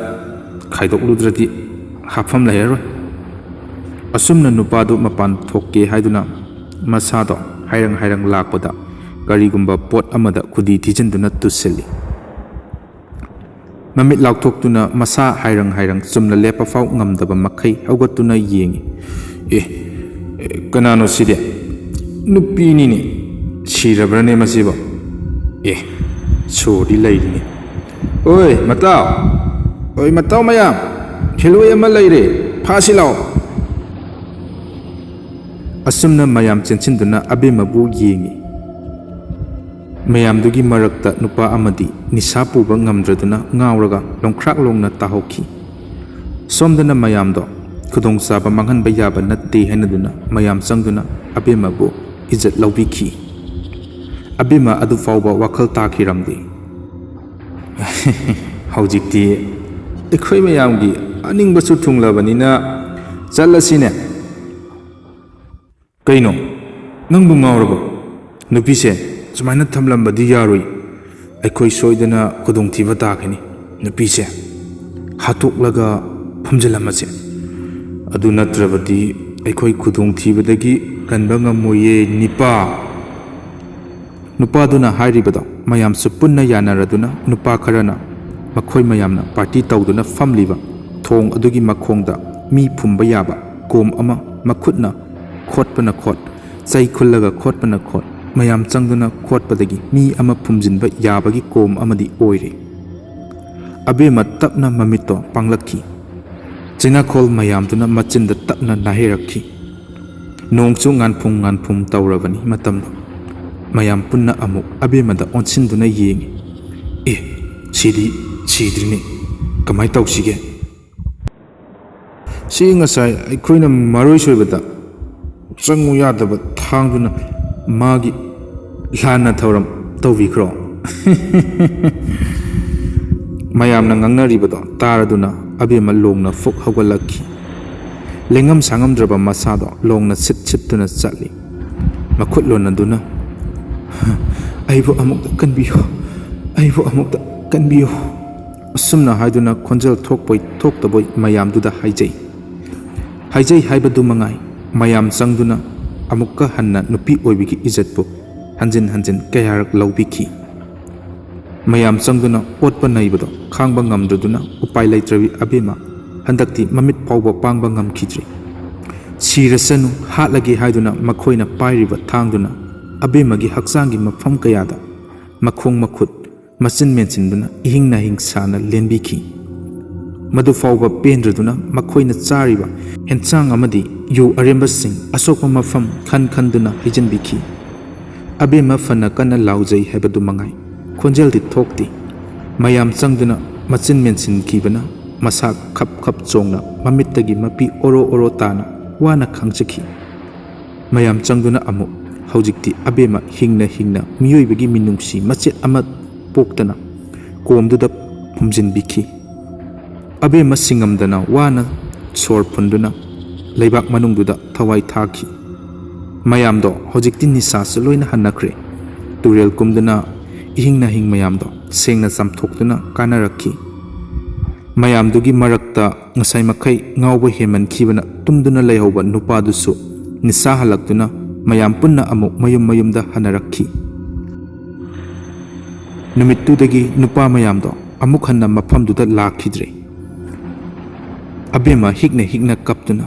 ꯈꯥꯏꯗꯣꯛꯂꯨꯗ꯭ꯔꯗꯤ ꯍꯥꯞꯐꯝ ꯂꯩꯔꯔꯣꯏ꯫" ꯑꯁꯨꯝꯅ ꯅꯨꯄꯥꯗꯨ ꯃꯄꯥꯟ ꯊꯣꯛꯀꯦ ꯍꯥꯏꯗꯨꯅ ꯃꯁꯥꯗꯣ ꯍꯥꯏꯔꯪ ꯍꯥꯏꯔꯪ ꯂꯥꯛꯄꯗ ꯀꯔꯤꯒꯨꯝꯕ ꯄꯣꯠ ꯑꯃꯗ ꯈꯨꯗꯤ ꯊꯤꯖꯤꯟꯗꯨꯅ ꯇꯨꯁꯤꯜꯂꯤ꯫ ꯃꯃꯤꯠ ꯂꯥꯎꯊꯣꯛꯇꯨꯅ ꯃꯁꯥ ꯍꯥꯏꯔꯪ ꯍꯥꯏꯔꯪ ꯆꯨꯝꯅ ꯂꯦꯞꯄ ꯐꯥꯎ ꯉꯝꯗꯕ ꯃꯈꯩ ꯍꯧꯒꯠꯇꯨꯅ ꯌꯦꯡꯉꯤ꯫ "ꯑꯦ, ꯑꯦ, ꯀꯅꯥꯅꯣ ꯁꯤꯗꯤ? ꯅꯨꯄꯤꯅꯤꯅꯦ꯫ ꯁꯤꯔꯕ꯭ꯔꯅꯦ ꯃꯁꯤꯕꯣ? ꯑꯦ, ꯁꯣꯔꯗꯤ ꯂꯩꯔꯤꯅꯦ꯫ ꯑꯣꯏ, ꯃꯇꯥꯎ! ꯑꯣꯏ, ꯃꯇꯥꯎ ꯃꯌꯥꯝ! ꯈꯦꯂꯣꯏ ꯑꯃ ꯂꯩꯔꯦ, ꯐꯥꯁꯤ ꯂꯥꯎ!" ꯑꯁꯨꯝꯅ ꯃꯌꯥꯝ ꯆꯦꯟꯁꯤꯟꯗꯨꯅ ꯑꯕꯦꯝꯃꯕꯨ ꯌꯦꯡꯉꯤ꯫ ꯃꯌꯥꯝꯗꯨꯒꯤ ꯃꯔꯛꯇ ꯅꯨꯄꯥ ꯑꯃꯗꯤ ꯅꯤꯁꯥ ꯄꯨꯕ ꯉꯝꯗ꯭ꯔꯗꯨꯅ ꯉꯥꯎꯔꯒ ꯂꯣꯡꯈ꯭ꯔꯥꯛ ꯂꯣꯡꯅ ꯇꯥꯍꯧꯈꯤ꯫ ꯁꯣꯝꯗꯅ ꯃꯌꯥꯝꯗꯣ ꯈꯨꯗꯣꯡꯆꯥꯕ ꯃꯥꯡꯍꯟꯕ ꯌꯥꯕ ꯅꯠꯇꯦ ꯍꯥꯏꯅꯗꯨꯅ ꯃꯌꯥꯝ ꯆꯪꯗꯨꯅ ꯑꯕꯦꯝꯃꯕꯨ ꯏꯖꯠ ꯂꯧꯕꯤꯈꯤ꯫ ꯑꯕꯦꯝꯃ ꯑꯗꯨ ꯐꯥꯎꯕ ꯋꯥꯈꯜ ꯇꯥꯈꯤꯔꯝꯗꯦ꯫ "ꯍꯧꯖꯤꯛꯇꯤ ꯑꯩꯈꯣꯏ ꯃꯌꯥꯝꯒꯤ ꯑꯅꯤꯡꯕꯁꯨ ꯊꯨꯡꯂꯕꯅꯤꯅ ꯆꯠꯂꯁꯤꯅꯦ꯫" "ꯀꯩꯅꯣ? ꯅꯪꯕꯨ ꯉꯥꯎꯔꯕꯣ? ꯅꯨꯄꯤꯁꯦ ꯁꯨꯃꯥꯏꯅ ꯊꯝꯂꯝꯕꯗꯤ ꯌꯥꯔꯣꯏ꯫ ꯑꯩꯈꯣꯏ ꯁꯣꯏꯗꯅ ꯈꯨꯗꯣꯡꯊꯤꯕ ꯇꯥꯈꯤꯅꯤ꯫ ꯅꯨꯄꯤꯁꯦ ꯍꯥꯠꯇꯣꯛꯂꯒ ꯐꯝꯖꯤꯜꯂꯝꯃꯁꯦ꯫ ꯑꯗꯨ ꯅꯠꯇ꯭ꯔꯕꯗꯤ ꯑꯩꯈꯣꯏ ꯈꯨꯗꯣꯡꯊꯤꯕꯗꯒꯤ ꯀꯟꯕ ꯉꯝꯃꯣꯏꯌꯦ, ꯅꯤꯄꯥ꯫" ꯅꯨꯄꯥꯗꯨꯅ ꯍꯥꯏꯔꯤꯕꯗꯣ ꯃꯌꯥꯝꯁꯨ ꯄꯨꯟꯅ ꯌꯥꯅꯔꯗꯨꯅ ꯅꯨꯄꯥ ꯈꯔꯅ ꯃꯈꯣꯏ ꯃꯌꯥꯝꯅ ꯄꯥꯔꯇꯤ ꯇꯧꯗꯨꯅ ꯐꯝꯂꯤꯕ ꯊꯣꯡ ꯑꯗꯨꯒꯤ ꯃꯈꯣꯡꯗ ꯃꯤ ꯐꯨꯝꯕ ꯌꯥꯕ ꯀꯣꯝ ꯑꯃ ꯃꯈꯨꯠꯅ ꯈꯣꯠꯄꯅ ꯈꯣꯠ, ꯆꯩ ꯈꯨꯜꯂꯒ ꯈꯣꯠꯄꯅ ꯈꯣꯠ, ꯃꯌꯥꯝ ꯆꯪꯗꯨꯅ ꯈꯣꯠꯄꯗꯒꯤ ꯃꯤ ꯑꯃ ꯐꯨꯝꯖꯤꯟꯕ ꯌꯥꯕꯒꯤ ꯀꯣꯝ ꯑꯃꯗꯤ ꯑꯣꯏꯔꯦ꯫ ꯑꯕꯦꯝꯃ ꯇꯞꯅ ꯃꯃꯤꯠꯇꯣ ꯄꯥꯡꯂꯛꯈꯤ꯫ ꯆꯩꯅꯥꯈꯣꯜ ꯃꯌꯥꯝꯗꯨꯅ ꯃꯆꯤꯟꯗ ꯇꯞꯅ ꯅꯥꯍꯩꯔꯛꯈꯤ꯫ ꯅꯣꯡꯁꯨ ꯉꯥꯟꯐꯨꯝ ꯉꯥꯟꯐꯨꯝ ꯇꯧꯔꯕꯅꯤ ꯃꯇꯝꯗꯣ꯫ ꯃꯌꯥꯝ ꯄꯨꯟꯅ ꯑꯃꯨꯛ ꯑꯕꯦꯝꯃꯗ ꯑꯣꯟꯁꯤꯟꯗꯨꯅ ꯌꯦꯡꯉꯤ꯫ "ꯑꯦ, ꯁꯤꯗꯤ ꯁꯤꯗ꯭ꯔꯤꯅꯦ꯫ ꯀꯃꯥꯏ ꯇꯧꯁꯤꯒꯦ?" "ꯁꯤ ꯉꯁꯥꯏ ꯑꯩꯈꯣꯏꯅ ꯃꯔꯣꯏ ꯁꯣꯏꯕꯗ ꯆꯪꯉꯨ ꯌꯥꯗꯕ ꯊꯥꯡꯗꯨꯅ ꯃꯥꯒꯤ ꯂꯥꯟꯅ ꯊꯧꯔꯝ ꯇꯧꯕꯤꯈ꯭ꯔꯣ?" ꯃꯌꯥꯝꯅ ꯉꯥꯡꯅꯔꯤꯕꯗꯣ ꯇꯥꯔꯗꯨꯅ ꯑꯕꯦꯝꯃ ꯂꯣꯡꯅ ꯐꯨꯛ ꯍꯧꯒꯠꯂꯛꯈꯤ꯫ ꯂꯦꯡꯉꯝ ꯁꯥꯉꯝꯗ꯭ꯔꯕ ꯃꯁꯥꯗꯣ ꯂꯣꯡꯅ ꯁꯤꯠ ꯁꯤꯠꯇꯨꯅ ꯆꯠꯂꯤ꯫ ꯃꯈꯨꯠ ꯂꯣꯟꯅꯗꯨꯅ, "ꯑꯩꯕꯨ ꯑꯃꯨꯛꯇ ꯀꯟꯕꯤꯌꯨ, ꯑꯩꯕꯨ ꯑꯃꯨꯛꯇ ꯀꯟꯕꯤꯌꯨ" ꯑꯁꯨꯝꯅ ꯍꯥꯏꯗꯨꯅ ꯈꯣꯟꯖꯦꯜ ꯊꯣꯛꯄꯣꯏ ꯊꯣꯛꯇꯕꯣꯏ ꯃꯌꯥꯝꯗꯨꯗ ꯍꯥꯏꯖꯩ꯫ ꯍꯥꯏꯖꯩ ꯍꯥꯏꯕꯗꯨ ꯃꯉꯥꯏ, ꯃꯌꯥꯝ ꯆꯪꯗꯨꯅ ꯑꯃꯨꯛꯀ ꯍꯟꯅ ꯅꯨꯄꯤ ꯑꯣꯏꯕꯒꯤ ꯏꯖꯠꯄꯨ ꯍꯟꯖꯤꯟ ꯍꯟꯖꯤꯟ ꯀꯌꯥꯔꯛ ꯂꯧꯕꯤꯈꯤ꯫ ꯃꯌꯥꯝ ꯆꯪꯗꯨꯅ ꯑꯣꯠꯄ ꯅꯩꯕꯗꯣ ꯈꯥꯡꯕ ꯉꯝꯗ꯭ꯔꯗꯨꯅ ꯎꯄꯥꯏ ꯂꯩꯇ꯭ꯔꯕꯤ ꯑꯕꯦꯝꯃ ꯍꯟꯗꯛꯇꯤ ꯃꯃꯤꯠ ꯐꯥꯎꯕ ꯄꯥꯡꯕ ꯉꯝꯈꯤꯗ꯭ꯔꯦ꯫ "ꯁꯤꯔꯁꯅꯨ, ꯍꯥꯠꯂꯒꯦ" ꯍꯥꯏꯗꯨꯅ ꯃꯈꯣꯏꯅ ꯄꯥꯏꯔꯤꯕ ꯊꯥꯡꯗꯨꯅ ꯑꯕꯦꯝꯃꯒꯤ ꯍꯛꯆꯥꯡꯒꯤ ꯃꯐꯝ ꯀꯌꯥꯗ ꯃꯈꯣꯡ ꯃꯈꯨꯠ ꯃꯆꯤꯟ ꯃꯦꯟꯁꯤꯟꯗꯨꯅ ꯏꯍꯤꯡ ꯅꯥꯍꯤꯡ ꯁꯥꯅ ꯂꯦꯟꯕꯤꯈꯤ꯫ ꯃꯗꯨꯐꯥꯎꯕ ꯄꯦꯟꯗ꯭ꯔꯗꯨꯅ ꯃꯈꯣꯏꯅ ꯆꯥꯔꯤꯕ ꯑꯦꯟꯁꯥꯡ ꯑꯃꯗꯤ ꯌꯨ ꯑꯔꯦꯝꯕꯁꯤꯡ ꯑꯁꯣꯛꯄ ꯃꯐꯝ ꯈꯟ ꯈꯟꯗꯨꯅ ꯍꯩꯖꯤꯟꯕꯤꯈꯤ꯫ ꯑꯕꯦꯝꯃ ꯐꯅ ꯀꯟꯅ ꯂꯥꯎꯖꯩ ꯍꯥꯏꯕꯗꯨ ꯃꯉꯥꯏ, ꯈꯣꯟꯖꯦꯜꯗꯤ ꯊꯣꯛꯇꯦ꯫ ꯃꯌꯥꯝ ꯆꯪꯗꯨꯅ ꯃꯆꯤꯟ ꯃꯦꯟꯁꯤꯟꯈꯤꯕꯅ ꯃꯁꯥ ꯈꯞ ꯈꯞ ꯆꯣꯡꯅ ꯃꯃꯤꯠꯇꯒꯤ ꯃꯄꯤ ꯑꯣꯔꯣ ꯑꯣꯔꯣ ꯇꯥꯅ ꯋꯥꯅ ꯈꯥꯡꯖꯈꯤ꯫ ꯃꯌꯥꯝ ꯆꯪꯗꯨꯅ ꯑꯃꯨꯛ ꯍꯧꯖꯤꯛꯇꯤ ꯑꯕꯦꯝꯃ ꯍꯤꯡꯅ ꯍꯤꯡꯅ ꯃꯤꯑꯣꯏꯕꯒꯤ ꯃꯤꯅꯨꯡꯁꯤ ꯃꯆꯦꯠ ꯑꯃ ꯄꯣꯛꯇꯅ ꯀꯣꯝꯗꯨꯗ ꯐꯨꯝꯖꯤꯟꯕꯤꯈꯤ꯫ ꯑꯕꯦꯝꯃ ꯁꯤꯡꯉꯝꯗꯅ ꯋꯥꯅ ꯁꯣꯔ ꯐꯨꯟꯗꯨꯅ ꯂꯩꯕꯥꯛ ꯃꯅꯨꯡꯗꯨꯗ ꯊꯋꯥꯏ ꯊꯥꯈꯤ꯫ ꯃꯌꯥꯝꯗꯣ ꯍꯧꯖꯤꯛꯇꯤ ꯅꯤꯁꯥꯁꯨ ꯂꯣꯏꯅ ꯍꯟꯅꯈ꯭ꯔꯦ꯫ ꯇꯨꯔꯦꯜ ꯀꯨꯝꯗꯨꯅ ꯏꯍꯤꯡ ꯅꯥꯍꯤꯡ ꯃꯌꯥꯝꯗꯣ ꯁꯦꯡꯅ ꯆꯥꯝꯊꯣꯛꯇꯨꯅ ꯀꯥꯅꯔꯛꯈꯤ꯫ ꯃꯌꯥꯝꯗꯨꯒꯤ ꯃꯔꯛꯇ ꯉꯁꯥꯏ ꯃꯈꯩ ꯉꯥꯎꯕ ꯍꯦꯟꯃꯟꯈꯤꯕꯅ ꯇꯨꯝꯗꯨꯅ ꯂꯩꯍꯧꯕ ꯅꯨꯄꯥꯗꯨꯁꯨ ꯅꯤꯁꯥ ꯍꯜꯂꯛꯇꯨꯅ ꯃꯌꯥꯝ ꯄꯨꯟꯅ ꯑꯃꯨꯛ ꯃꯌꯨꯝ ꯃꯌꯨꯝꯗ ꯍꯟꯅꯔꯛꯈꯤ꯫ ꯅꯨꯃꯤꯠꯇꯨꯗꯒꯤ ꯅꯨꯄꯥ ꯃꯌꯥꯝꯗꯣ ꯑꯃꯨꯛ ꯍꯟꯅ ꯃꯐꯝꯗꯨꯗ ꯂꯥꯛꯈꯤꯗ꯭ꯔꯦ꯫ ꯑꯕꯦꯝꯃ ꯍꯤꯛꯅ ꯍꯤꯛꯅ ꯀꯞꯇꯨꯅ,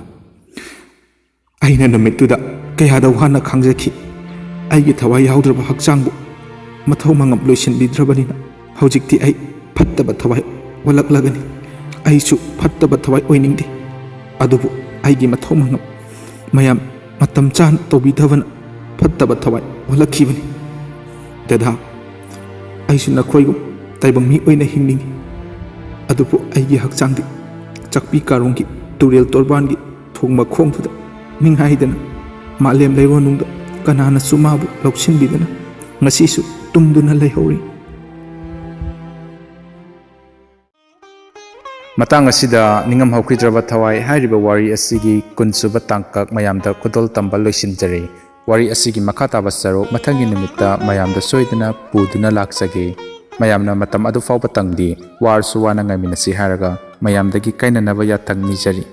"ꯑꯩꯅ ꯅꯨꯃꯤꯠꯇꯨꯗ ꯀꯌꯥꯗ ꯋꯥꯅ ꯈꯥꯡꯖꯈꯤ꯫ ꯑꯩꯒꯤ ꯊꯋꯥꯏ ꯌꯥꯎꯗ꯭ꯔꯕ ꯍꯛꯆꯥꯡꯕꯨ ꯃꯊꯧ ꯃꯉꯝ ꯂꯣꯏꯁꯤꯟꯕꯤꯗ꯭ꯔꯕꯅꯤꯅ ꯍꯧꯖꯤꯛꯇꯤ ꯑꯩ ꯐꯠꯇꯕ ꯊꯋꯥꯏ ꯑꯣꯜꯂꯛꯂꯒꯅꯤ꯫ ꯑꯩꯁꯨ ꯐꯠꯇꯕ ꯊꯋꯥꯏ ꯑꯣꯏꯅꯤꯡꯗꯦ꯫ ꯑꯗꯨꯕꯨ ꯑꯩꯒꯤ ꯃꯊꯧ ꯃꯉꯝ ꯃꯌꯥꯝ ꯃꯇꯝ ꯆꯥꯅ ꯇꯧꯕꯤꯗꯕꯅ ꯐꯠꯇꯕ ꯊꯋꯥꯏ ꯑꯣꯜꯂꯛꯈꯤꯕꯅꯤ꯫ ꯗꯗꯥ, ꯑꯩꯁꯨ ꯅꯈꯣꯏꯒꯨꯝ ꯇꯥꯏꯕꯪ ꯃꯤ ꯑꯣꯏꯅ ꯍꯤꯡꯅꯤꯡꯏ꯫ ꯑꯗꯨꯕꯨ ꯑꯩꯒꯤ ꯍꯛꯆꯥꯡꯗꯤ ꯆꯥꯛꯄꯤ ꯀꯥꯔꯣꯡꯒꯤ ꯇꯨꯔꯦꯜ ꯇꯣꯔꯕꯥꯟꯒꯤ ꯊꯣꯡ ꯃꯈꯣꯡꯗꯨꯗ ꯅꯤꯡꯍꯥꯏꯗꯅ ꯃꯥꯂꯦꯝ ꯂꯩꯔꯣꯟꯅꯨꯡꯗ ꯀꯅꯥꯅꯁꯨ ꯃꯥꯕꯨ ꯂꯧꯁꯤꯟꯕꯤꯗꯅ ꯉꯁꯤꯁꯨ ꯇꯨꯝꯗꯨꯅ ꯂꯩꯍꯧꯔꯤ"꯫ ꯃꯇꯥꯡ ꯑꯁꯤꯗ ꯅꯤꯡꯉꯝ ꯍꯧꯈꯤꯗ꯭ꯔꯕ ꯊꯋꯥꯏ ꯍꯥꯏꯔꯤꯕ ꯋꯥꯔꯤ ꯑꯁꯤꯒꯤ ꯀꯨꯟꯁꯨꯕ ꯇꯥꯡꯀꯛ ꯃꯌꯥꯝꯗ ꯈꯨꯗꯣꯜ ꯇꯝꯕ ꯂꯣꯏꯁꯤꯟꯖꯔꯦ꯫ ꯋꯥꯔꯤ ꯑꯁꯤꯒꯤ ꯃꯈꯥ ꯇꯥꯕ ꯁꯔꯨꯛ ꯃꯊꯪꯒꯤ ꯅꯨꯃꯤꯠꯇ ꯃꯌꯥꯝꯗ ꯁꯣꯏꯗꯅ ꯄꯨꯗꯨꯅ ꯂꯥꯛꯆꯒꯦ꯫ ꯃꯌꯥꯝꯅ ꯃꯇꯝ ꯑꯗꯨ ꯐꯥꯎꯕ ꯇꯪꯗꯤ ꯋꯥꯔꯁꯨ ꯋꯥꯅ ꯉꯥꯏꯃꯤꯟꯅꯁꯤ ꯍꯥꯏꯔꯒ ꯃꯌꯥꯝꯗꯒꯤ ꯀꯥꯏꯅꯅꯕ ꯌꯥꯊꯪ ꯅꯤꯖꯔꯤ꯫